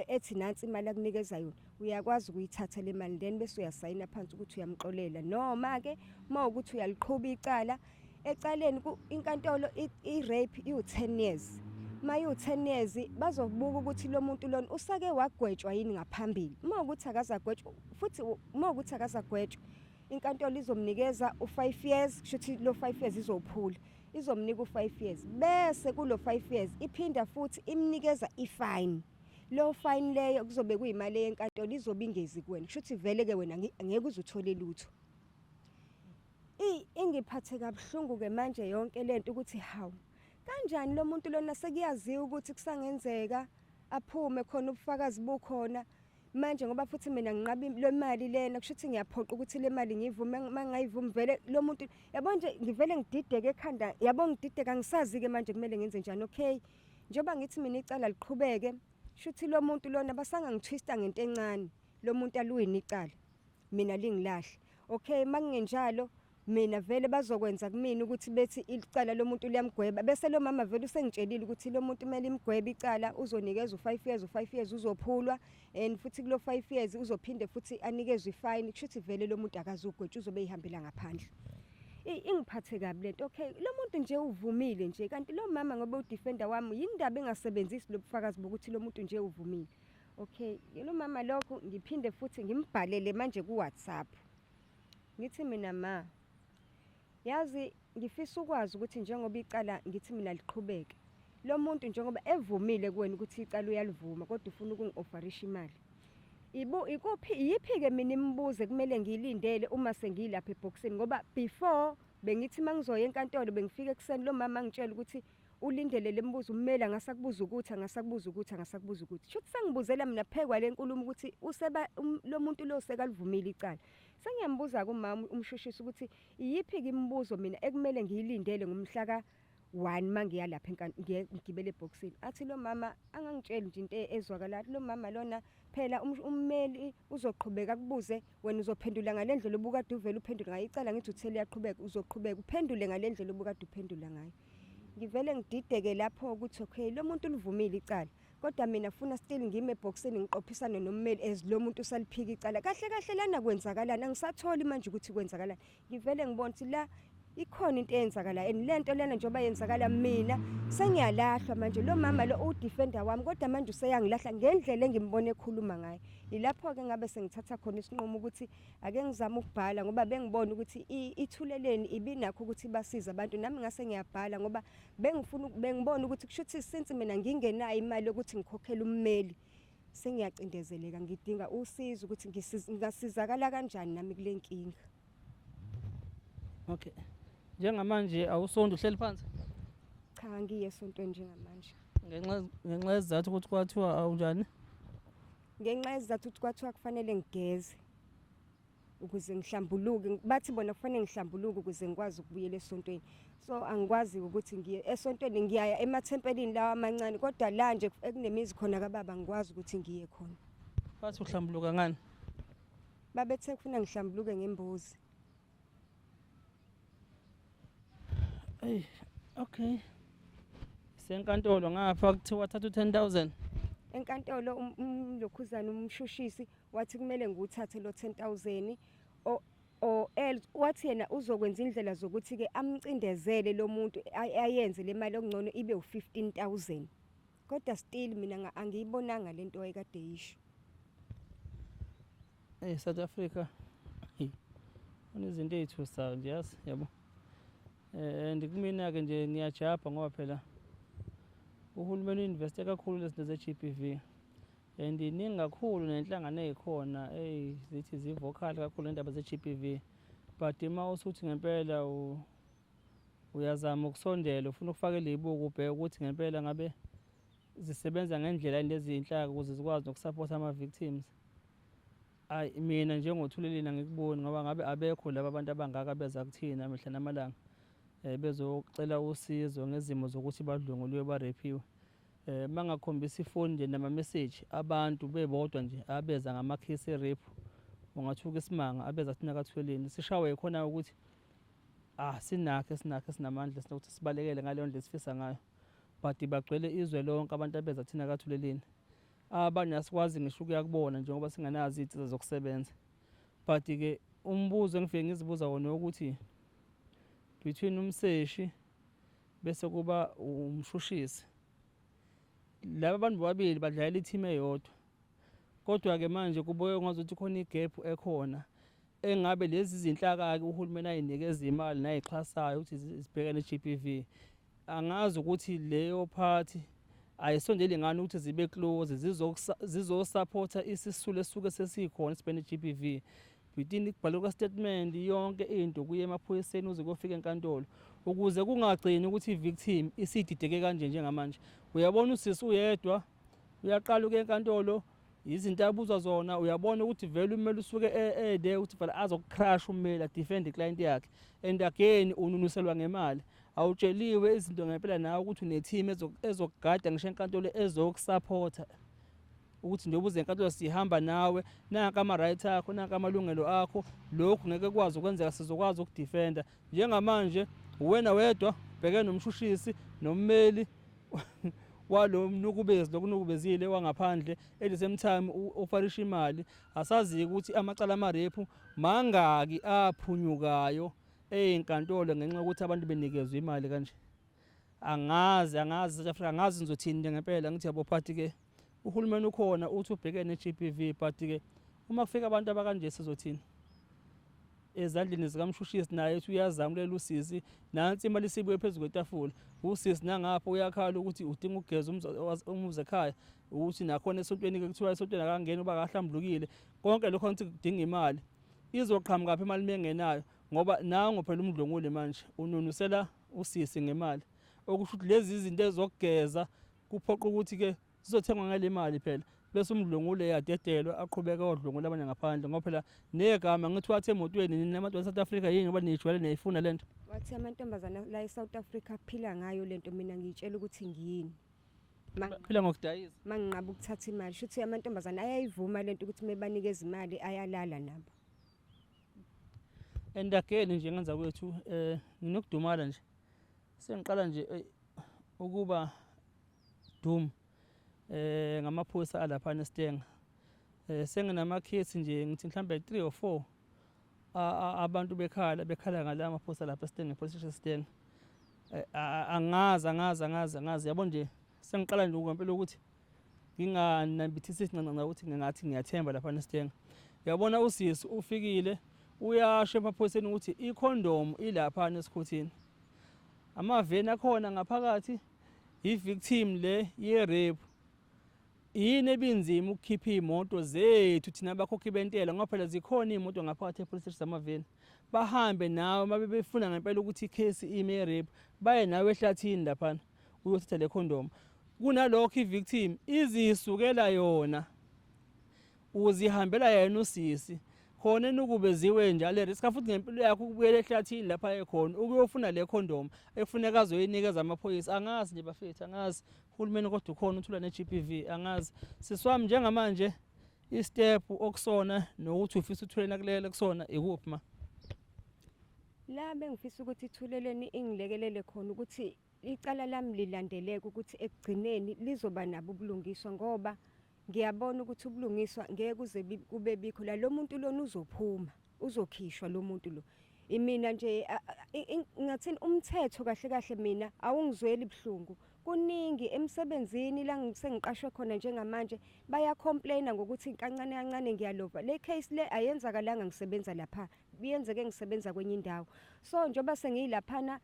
Speaker 2: ethi nansi imali akunikeza yona, uyakwazi ukuyithatha le mali, then bese uyasayina phansi ukuthi uyamxolela, noma-ke uma ukuthi uyaliqhuba icala. Ecaleni inkantolo i-rape iwu-10 years. Uma iwu-10 years bazobuka ukuthi lo muntu lona usake wagwetshwa yini ngaphambili. Uma ukuthi akazagwetshwa futhi uma ukuthi akazagwetshwa, inkantolo izomnikeza u-5 years, kusho ukuthi lo 5 years izophula. Izomnika u-5 years. Bese kulo 5 years iphinda futhi imnikeza i-fine. Lo fine leyo kuzobe kuyimali yenkantolo, izobe ingezi kuwena. Kusho ukuthi vele ke wena ngeke uze uthole lutho. Ingiphathe kabuhlungu ke manje yonke lento ukuthi hawu, kanjani lo muntu lona sekuyaziwa ukuthi kusangenzeka aphume khona, ubufakazi bukhona manje, ngoba futhi mina nginqaba le mali lena, kusho ukuthi ngiyaphoqa ukuthi le mali ngiyivume. Mangayivumi vele lo muntu, yabo nje, ngivele ngidideke ekhanda, yabo, ngidideka, angisazi ke manje kumele ngenze njani. Okay, njengoba ngithi mina icala liqhubeke, shuthi lo muntu lona basangangithwista ngento encane, lo muntu aluwini icala, mina lingilahle. Okay, makungenjalo mina vele bazokwenza kumina ukuthi bethi icala lomuntu liyamgweba, bese lo mama vele usengitshelile ukuthi lo muntu kumele imgwebe icala, uzonikeza u-5 years, u-5 years uzophulwa, and futhi kulo 5 years uzophinde futhi anikezwe i-fine. Kusho ukuthi vele lo muntu akazugwetshwa, uzobe eyihambela ngaphandle. Ingiphathe kabi lento. Okay, lo muntu nje uvumile nje, kanti lo mama ngoba udefender wami, yini indaba engasebenzisi lobufakazi bokuthi lo muntu nje uvumile? Okay, lo mama lokho ngiphinde futhi ngimbhalele manje ku-WhatsApp, ngithi mina, ma, yazi ngifisa ukwazi ukuthi njengoba icala ngithi mina liqhubeke, lo muntu njengoba evumile kuwena ukuthi icala uyalivuma, kodwa ufuna ukungi-offerisha imali, ibu ikuphi, iyiphi-ke mina imibuzo ekumele ngiyilindele uma sengiyilapha ebhokisini? Ngoba before bengithi uma ngizoya enkantolo, bengifika ekuseni, lo mama angitshela ukuthi ulindele le mibuzo, ummeli angasakubuza ukuthi, angasakubuza ukuthi, angasakubuza ukuthi. Shuthi sengibuzela mina phekwa le nkulumo ukuthi useba lo muntu lo sekalivumile icala. Sengiyambuza-ke umama umshushisi ukuthi iyiphi-ke imibuzo mina ekumele ngiyilindele ngomhla ka-1 uma ngiya lapha ngigibele ebhokisini. Athi lo mama, angangitsheli nje into ezwakalayo, athi lo mama lona phela ummeli uzoqhubeka akubuze, wena uzophendula ngale ndlela obukade uvele uphendule ngayo icala. Ngithi uthele liyaqhubeka, uzoqhubeka uphendule ngale ndlela obukade uphendula ngayo. Ngivele ngidideke lapho ukuthi okay, lo muntu ulivumile icala, kodwa mina funa still ngime ebhokisini ngiqophisane nommeli as lo muntu usaliphika icala. Kahle kahle lana kwenzakalani? Angisatholi manje ukuthi kwenzakalani. Ngivele ngibona ukuthi la ikhona into eyenzakalayo, and le nto lena njengoba yenzakala, mina sengiyalahlwa manje. Lo mama lo udefender wami, kodwa manje useyangilahla ngendlela engimbona ekhuluma ngayo. Yilapho-ke ngabe sengithatha khona isinqumo ukuthi ake ngizame ukubhala, ngoba bengibona ukuthi ithuleleni ibinakho ukuthi ibasize abantu. Nami ngase ngiyabhala ngoba bengifuna bengibona ukuthi kusho ukuthi since mina ngingenayo imali yokuthi ngikhokhele ummeli, sengiyacindezeleka, ngidinga usizo ukuthi ngingasizakala kanjani nami kule nkinga.
Speaker 1: Okay, njengamanje awusonto, uhleli phansi?
Speaker 2: Cha, ngiye esontweni njengamanje.
Speaker 1: Ngenxa yesizathu ukuthi kwathiwa awunjani?
Speaker 2: Ngenxa yesizathu ukuthi kwathiwa kufanele ngigeze ukuze ngihlambuluke. Bathi bona kufanele ngihlambuluke ukuze ngikwazi ukubuyela esontweni, so angikwazi ukuthi ngiye esontweni. Ngiyaya emathempelini lawa amancane, kodwa la nje ekunemizi khona kababa ngikwazi ukuthi ngiye khona.
Speaker 1: Bathi uhlambuluka ngani?
Speaker 2: Babethe kufuna ngihlambuluke ngembuzi.
Speaker 1: Eyi, okay, senkantolo ngapha kuthiwa thatha u-10 000.
Speaker 2: Enkantolo lokhuzana umshushisi wathi kumele ngiwuthathe lo 10,000 or else wathi yena uzokwenza indlela zokuthi-ke amcindezele lo muntu ayenze le mali okungcono ibe u-15,000, kodwa still mina angiyibonanga le nto wayekade yisho.
Speaker 1: Hey, South Africa kunezinto ey'thusayo nje, yazi, yabo. And kumina-ke nje ngiyajabha ngoba phela uhulumeni u-investe kakhulu lezi zinto ze-GBV, and iningi kakhulu nenhlangano ey'khona ey'zithi zi-vocal kakhulu ngendaba ze-GBV, but uma usuthi ngempela uyazama ukusondela, ufuna ukufakela iy'buko, ubheke ukuthi ngempela ngabe zisebenza ngendlela yini lezi iy'nhlaka ukuze zikwazi nokusupport ama-victims. Ayi, mina njengothuleleni angikuboni, ngoba ngabe abekho laba abantu abangaka beza kuthina mihla namalanga bezocela usizo ngezimo zokuthi badlwenguliwe, barephiwe. Mangakhombisa ifoni nje nama-message abantu bebodwa nje abeza ngamakhesi e-rape, ungathuka isimanga abeza kuthina kaThuleleni. Sishawe yikhona ukuthi ah, sinakho esinakho esinamandla sinokuthi sibalekele ngaleyo ndlela esifisa ngayo, but bagcwele izwe lonke abantu abeza kuthina kaThuleleni. Abanye asikwazi ngisho ukuya kubona njengoba singenazo iy'nsiza zokusebenza. But-ke umbuzo engifike ngizibuza wona ukuthi Between umseshi bese kuba umshushisi. Laba bantu bobabili badlalela i-team eyodwa. Kodwa-ke manje kubukeka ngazuthi khona i-gap ekhona engabe lezi zinhlaka-ke uhulumeni ayinikeza imali nayixhasayo ukuthi zibhekane ne-G_B_V. Angazi ukuthi leyo phathi ayisondeli ngani ukuthi zibe close zizosupport-a isisulu esisuke sesikhona esibhekene ne-G_B_V. Between ukubhalwa kwa-statement yonke into kuye emaphoyiseni uze kuyofika enkantolo ukuze kungagcini ukuthi i-victim isidideke kanje njengamanje. Uyabona usisi uyedwa uyaqala ukuya enkantolo izinto abuzwa zona uyabona ukuthi vele ummeli usuke ede ukuthi vele azokucrash ummeli adefend iclient yakhe and again ununuselwa ngemali awutsheliwe izinto ngempela nawe ukuthi une-team ezokugada ngisho enkantolo ezokusupporta ukuthi njengoba uze enkantolo sihamba nawe nanka ama-right akho nanka amalungelo akho lokhu ngeke kwazi ukwenzeka sizokwazi ukudefenda njengamanje uwena wedwa bheke nomshushisi nommeli walo mnukubezi lokunukubezile wangaphandle at the same time ofarisha imali asazi ukuthi amacala amarephu mangaki aphunyukayo eyinkantolo ngenxa yokuthi abantu benikezwe imali kanje. Angazi angazi South Africa angazi ngizothini nje ngempela ngithi yabo but ke uhulumeni ukhona uthi ubhekene ne-G_B_V but ke uma kufika abantu abakanje sizothini? Ezandleni zikamshushisi naye uthi uyazama ulela usisi nansi imali isibuye phezu kwetafula usisi nangapha uyakhala ukuthi udinga ukugeza umuzi ekhaya ukuthi nakhona esontweni-ke kuthiwa esontweni akangeni uba akahlambulukile konke lokho ngithi kudinga imali izoqhamuka phi imali mengenayo ngoba nango phela umdlwenguli manje ununusela usisi ngemali okusho ukuthi lezi izinto ezokugeza kuphoqa ukuthi-ke zizothengwa ngale mali phela bese umdlwengule yadedelwa aqhubeke odlwengula abanye ngaphandle ngoba phela negama ngithi wathi emotweni nina abantu base-South Africa yini ngoba niyijwayele niyayifuna le nto.
Speaker 2: Wathi amantombazana la e-South Africa aphila ngayo le nto mina ngiyitshela ukuthi ngiyini.
Speaker 1: Phila ngokudayisa.
Speaker 2: Manginqaba ukuthatha imali shuthi amantombazana ayayivuma lento ukuthi mebanikeza imali ayalala nabo.
Speaker 1: And again nje ngenza kwethu eh nginokudumala nje sengiqala nje ukuba doom ngamaphoyisa alapha eStanger. Senginamakhesi nje ngithi mhlambe 3 or 4 abantu bekhala bekhala ngala amaphoyisa lapha eStanger police station Stanger. Angazi angazi angazi angazi yabo nje sengiqala nje ngempela ukuthi nginganambithisi isincancanca ukuthi ngingathi ngiyathemba lapha eStanger. Uyabona usisi ufikile uyasho emaphoyiseni ukuthi ikhondomu ilapha esikhuthini. Amaveni akhona ngaphakathi i-victim le ye-rape. Yini ebinzima ukukhipha iy'moto zethu thina abakhokhi bentela ngoba phela zikhona iy'moto ngaphakathi e-police station zamaveni. Bahambe nawe uma befuna ngempela ukuthi ikhesi ime ye-rape baye nawe ehlathini laphana uyothatha le condom. Kunalokho i-victim izisukela yona uzihambela yena usisi khona enukubeziwe njalo risk futhi ngempilo yakho ukubuyela ehlathini lapha ekhona ukuyofuna le condom efuneka azoyinikeza amaphoyisa. Angazi nje bafethu, angazi uhulumeni kodwa ukhona uthula ne-G_B_V angazi. Sisi wami njengamanje i-step okusona nokuthi ufisa uthuleni akulele kusona ikuphi ma?
Speaker 2: La bengifisa ukuthi ithuleleni ingilekelele khona ukuthi icala lami lilandeleke ukuthi ekugcineni lizoba nabo ubulungiswa ngoba ngiyabona ukuthi ubulungiswa ngeke kuze kube bikho la lo muntu lona uzophuma uzokhishwa lo muntu lo. Imina nje ngathini umthetho kahle kahle mina awungizweli buhlungu. Kuningi emsebenzini la ngisengiqashwe khona njengamanje bayacomplaina ngokuthi kancane kancane ngiyalova. Le case le ayenzakalanga ngisebenza lapha, yenzeke ngisebenza kwenye indawo. So njengoba sengiyilaphana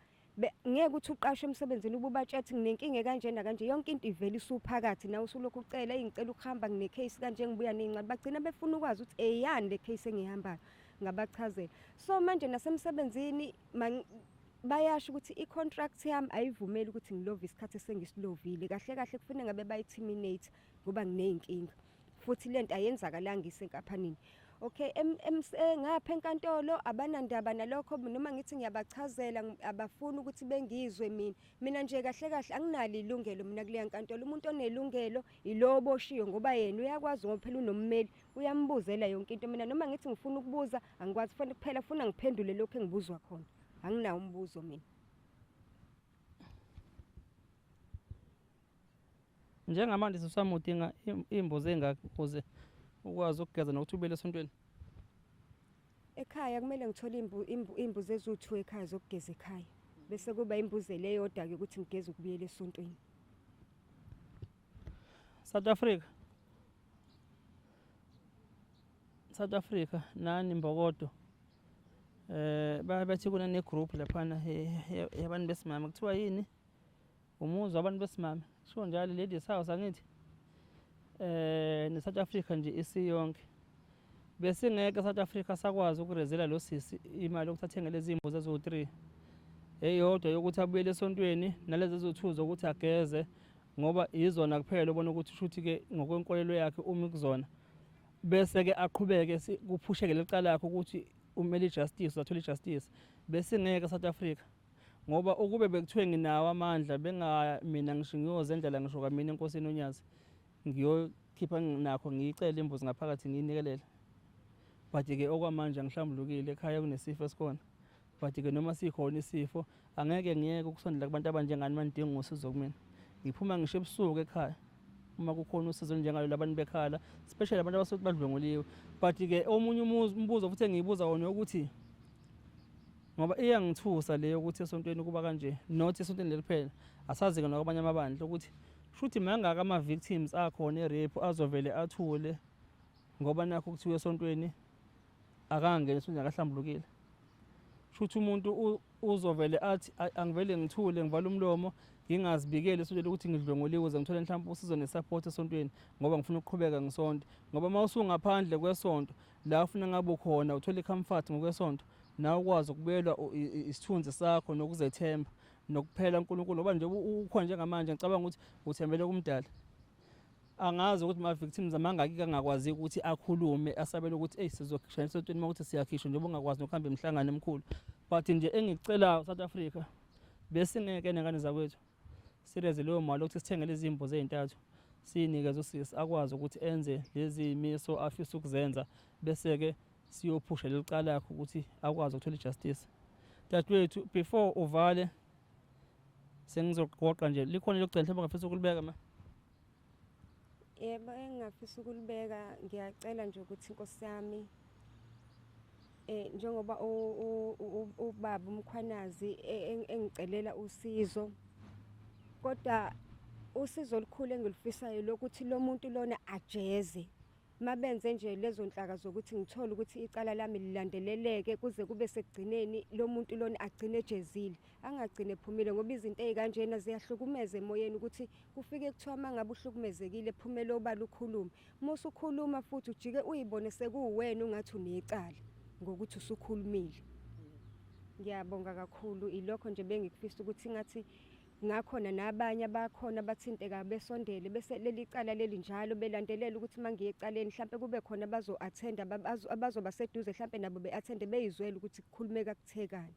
Speaker 2: ngeke ukuthi uqashwe emsebenzini ububatshethi nginenkinga kanjena kanje yonke into ivela isuphakathi nawe usulokhu ucela ngicela ukuhamba ngine case kanje ngibuya nezincwadi bagcina befuna ukwazi ukuthi eyani le case engihambayo ngabachazela. So manje nasemsebenzini bayasho ukuthi i-contract yami ayivumeli ukuthi ngilove isikhathi esengisilovile kahle kahle kufanele ngabe bayi-terminate ngoba nginey'nkinga futhi lento ayenzakalanga isenkampanini. Okay, ngapha enkantolo abanandaba nalokho noma ngithi ngiyabachazela abafuni ukuthi bengizwe mina. Mina nje kahle kahle anginalo ilungelo mina kuleya nkantolo. Umuntu onelungelo ilo oboshiwe ngoba yena uyakwazi ngoba phela unommeli uyambuzela yonke into. Mina noma ngithi ngifuna ukubuza angikwazi kuphela funa ngiphendule lokho engibuzwa khona. Anginawo umbuzo mina.
Speaker 1: Njengamanje sisi wami udinga iy'mbuzi ey'ngaki ukuze ukwazi ukugeza nokuthi ubuyele esontweni?
Speaker 2: Ekhaya kumele ngithole iy'mbuzi eziwu-two ekhaya zokugeza ekhaya. Bese kuba imbuzi le eyodwa-ke ukuthi ngigeze ukubuyela esontweni.
Speaker 1: South Africa. South Africa nani mbokodo. Bathi kunane group laphana yabantu besimame kuthiwa yini? Umuzi wabantu besimame. Kushiwo njalo ladies house angithi. Ne South Africa nje isiyonke. Besingeke South Africa sakwazi ukurezela lo sisi imali yokuthi athenge lezi imbuzi eziwu-3. Eyodwa yokuthi abuyele esontweni nalezi eziwu-2 zokuthi ageze ngoba yizona kuphela obona ukuthi shuthi ke ngokwenkolelo yakhe umi kuzona. Bese ke aqhubeke kuphusheke lecala lakhe ukuthi umele ijustice, uzathola ijustice. Besingeke South Africa ngoba ukube bekuthiwe nginawo amandla benga mina ngisho ngiyozendlela ngisho kwamina enkosini uNyazi ngiyokhipha nakho ngiyicele imbuzi ngaphakathi ngiyinikelele. But ke okwamanje angihlambulukile, ekhaya kunesifo esikhona. But ke noma sikhona isifo angeke ngiyeke ukusondela kubantu abanjengani manidinga usizo kumina. Ngiphuma ngisho ebusuku ekhaya uma kukhona usizo njengalo labantu bekhala, especially abantu abasuke badlwenguliwe. But ke omunye umbuzo futhi engiyibuza wona ukuthi ngoba iyangithusa le yokuthi esontweni kuba kanje, not esontweni leli kuphela, asazi-ke nakwamanye amabandla ukuthi shuthi mangaka ama-victims akhona e-rape azovele athule ngoba nakho kuthiwa esontweni akangeni esontweni akahlambulukile. Shuthi umuntu uzovele athi angivele ngithule ngivale umlomo ngingazibikeli esontweni ukuthi ngidlwenguliwe ukuze ngithole mhlawumbe usizo ne-support esontweni ngoba ngifuna ukuqhubeka ngisonto. Ngoba uma usungaphandle kwesonto la ufuna ngabe ukhona uthole i-comfort ngokwesonto nawe ukwazi ukubuyelwa isithunzi sakho nokuzethemba nokuphela uNkulunkulu ngoba nje ukhona njengamanje ngicabanga ukuthi uthembele kumdali. Angazi ukuthi ma-victims amangaki kangakwazi ukuthi akhulume asabele ukuthi eyi sizokhishwa esontweni uma ukuthi siyakhishwa njengoba ungakwazi nokuhamba imihlangano emikhulu. But nje engikucelayo South Africa besingeke nengane zakwethu sireze leyo mali ukuthi sithenge lezi mbuzi ey'ntathu siyinikeze usisi akwazi ukuthi enze lezi miso afisa ukuzenza bese-ke siyophusha leli cala lakhe ukuthi akwazi ukuthola i-justice. Dadewethu, before uvale sengizogoqa nje, likhona lokugcina mhlawumbe ongafisa ukulibeka ma?
Speaker 2: Yebo, engingafisa ukulibeka ngiyacela nje ukuthi Nkosi yami njengoba ubaba uMkhwanazi engicelela usizo, kodwa usizo olukhulu engilufisayo lokuthi lo muntu lona ajeze. Mabenze nje lezo nhlaka zokuthi ngithole ukuthi icala lami lilandeleleke kuze kube sekugcineni lo muntu lona agcine ejezile, angagcine ephumile ngoba izinto ey'kanjena ziyahlukumeza emoyeni ukuthi kufike kuthiwa uma ngabe uhlukumezekile phumele obala ukhulume. Uma usukhuluma futhi ujike uyibone sekuwuwena ungathi unecala ngokuthi usukhulumile. Ngiyabonga kakhulu, ilokho nje bengikufisa ukuthi ngathi ngakhona nabanye abakhona abathinteka besondele bese leli cala leli njalo belandelela ukuthi uma ngiye ecaleni mhlampe kube khona abazo-attenda abazoba seduze mhlampe nabo be-attende beyizwele ukuthi kukhulumeka kuthekani.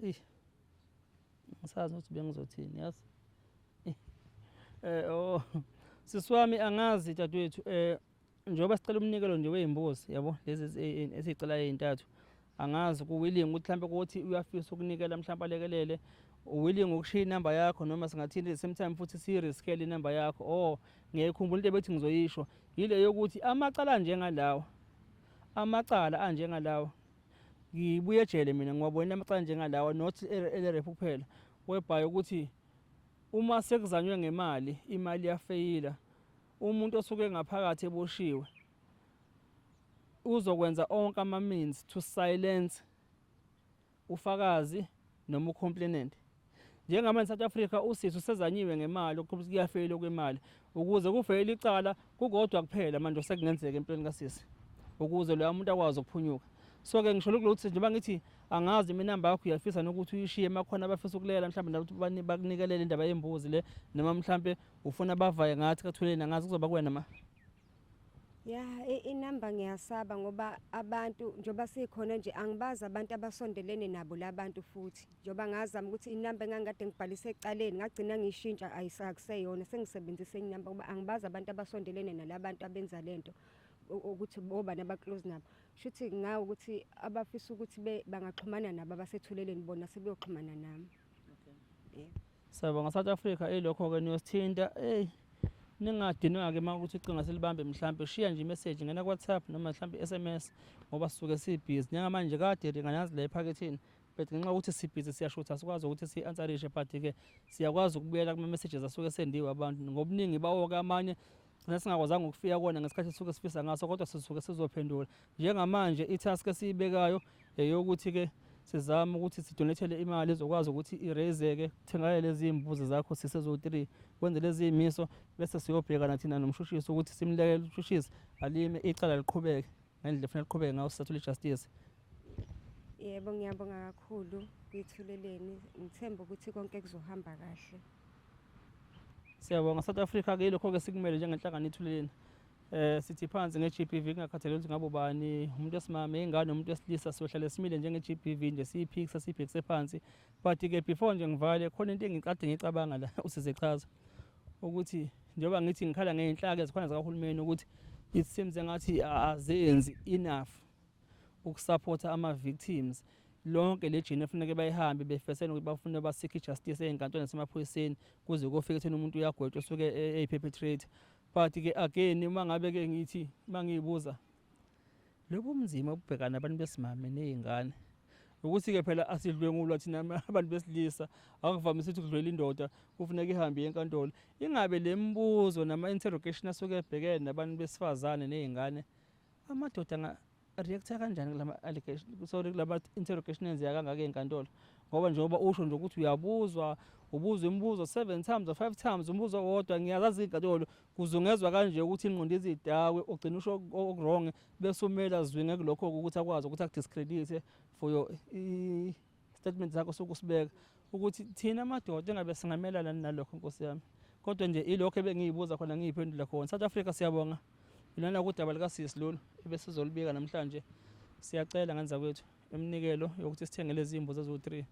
Speaker 1: Eyi, angisazi ukuthi bengizothini yazi. Oh, sisi wami angazi dadewethu njengoba sicela umnikelo nje wey'mbuzi yabo lezi esiy'celayo ey'ntathu, angazi ku-willing ukuthi mhlampe kuthi uyafisa ukunikela mhlampe alekelele, willing ukushiya inamba yakho noma singathini the same time futhi siyi-riskele inamba yakho. Oh, ngiyayikhumbula into ebethi ngizoyisho yile yokuthi amacala anjengalawa, amacala anjengalawa ngibuye ejele mina ngiwabonile amacala anjengalawa, not ele-rape kuphela, whereby ukuthi uma sekuzanywe ngemali imali iyafeyila, umuntu osuke ngaphakathi eboshiwe uzokwenza onke ama-means to silence ufakazi noma ucomplainant. Njengamanje South Africa usisi usezanyiwe ngemali ukuthi kuyafeyila kwemali ukuze kufeyile icala kukodwa kuphela manje osekungenzeka empilweni kasisi ukuze loya muntu akwazi ukuphunyuka. So ke ngisho lokhu ukuthi njengoba ngithi angazi mina inamba yakho uyafisa nokuthi uyishiye makhona abafisa ukulela mhlawumbe nakuthi bakunikelele indaba yembuzi le noma mhlawumbe ufuna bavaye ngathi kathuleni angazi kuzoba kuwena ma.
Speaker 2: Ya, inamba ngiyasaba ngoba abantu njengoba sikhona nje angibazi abantu abasondelene nabo labantu futhi njengoba ngazama ukuthi inamba engangikade ngibhalise ecaleni ngagcina ngiyishintsha ayisakuseyona sengisebenzise enye inamba ngoba angibazi abantu abasondelene nalabantu abenza lento ukuthi obani aba-close nabo. Shuthi ngawo ukuthi abafisa ukuthi bangaxhumana nabo abasethuleleni bona sebeyoxhumana nami.
Speaker 1: Siyabonga South Africa, ilokho-ke niyosithinta. Eyi, Ningadinwa-ke uma ukuthi ucingo silibambe mhlampe, shiya nje imeseji, ngena ku-WhatsApp noma mhlampe i-SMS ngoba sisuke sibhizi. Njengamanje kade ringa nazi la ephaketheni but ngenxa yokuthi sibhizi siyashutha asikwazi ukuthi si-answerishe, but-ke siyakwazi ukubuyela kuma-messages asuke esendiwe abantu ngobuningi bawo-ke. Amanye gcina singakwazanga ukufika kuwona ngesikhathi esisuke sifisa ngaso, kodwa sisuke sizophendula. Njengamanje i-task esiyibekayo eyokuthi-ke sizame ukuthi sidonethele imali ezokwazi ukuthi ireyizeke, kuthengakale lezi mbuzi zakho sisezo-3, kwenze lezi yimiso, bese siyobhekana thina nomshushisi ukuthi simlekele umshushisi alime icala liqhubeke ngendlela efanele liqhubeke ngayo, sisathole i-justice.
Speaker 2: Yebo, ngiyabonga kakhulu kwiThuleleni, ngithemba ukuthi konke kuzohamba kahle.
Speaker 1: Siyabonga South Africa ke, ilokho-ke sikumele njengenhlangano iThuleleni. Sithi phansi nge-GBV, kungakhathaleki ukuthi ngabe ubani, umuntu wesimame, ingane, umuntu wesilisa, siyohlale simile njenge-GBV nje, siyiphikisa siyibhekise phansi. But-ke before nje ngivale, khona into engikade ngicabanga la usizechaza ukuthi njengoba ngithi ngikhala ngey'nhlaka ezikhona zikahulumeni ukuthi it seems engathi azenzi enough ukusupport-a ama-victims. Lonke le journey efuneke bayihambe befesela ukuthi bafune ba-seek i-justice ey'nkantolo nasemaphoyiseni kuze kofika ekutheni umuntu uyagwetshwa osuke eyi-perpetrator. But-ke again, uma ngabe-ke ngithi uma ngiy'buza lobu bunzima obubhekana nabantu besimame ney'ngane, ukuthi-ke phela asidlwengulwa thina abantu besilisa, akuvamise ukuthi kudlwela indoda kufuneka ihambe iye enkantolo. Ingabe le mibuzo nama-interrogation asuke ebhekene nabantu besifazane ney'ngane, amadoda anga-react-a kanjani kulama allegation, sorry, kulama interrogation enzeka kangaka ey'nkantolo? Ngoba njengoba usho nje ukuthi uyabuzwa, ubuzwa imibuzo 7 times or 5 times umbuzo owodwa. Ngiyazazi iy'nkantolo kuzungezwa kanje ukuthi ingqondo izidakwe, ugcina usho oku-wrong bese umele azwinge kulokho ukuthi akwazi ukuthi akudiscredite for your i-statement sakho sokusibeka ukuthi thina amadoda engabe singamelana nalokho. Nkosi yami, kodwa nje ilokho ebengiyibuza khona, ngiyiphendula khona. South Africa, siyabonga. Lona kudaba likasisi lolu ebesizolibika namhlanje. Siyacela ngenza kwethu iminikelo yokuthi sithenge lezi mbuzi eziwu-3,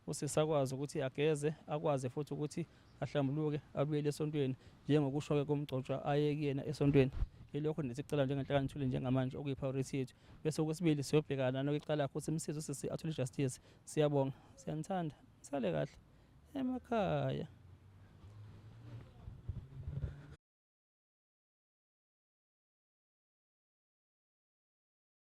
Speaker 1: usisi akwazi ukuthi ageze, akwazi futhi ukuthi ahlambuluke, abuyele esontweni njengokusho-ke komgcotshwa aye kuyena esontweni. Yilokho nje sikucela njengenhlangano Ithule njengamanje okuyi-priority yethu, bese okwesibili siyobhekana nokwecala lakho, simsize usisi athole i-justice. Siyabonga, siyanithanda, nisale kahle emakhaya.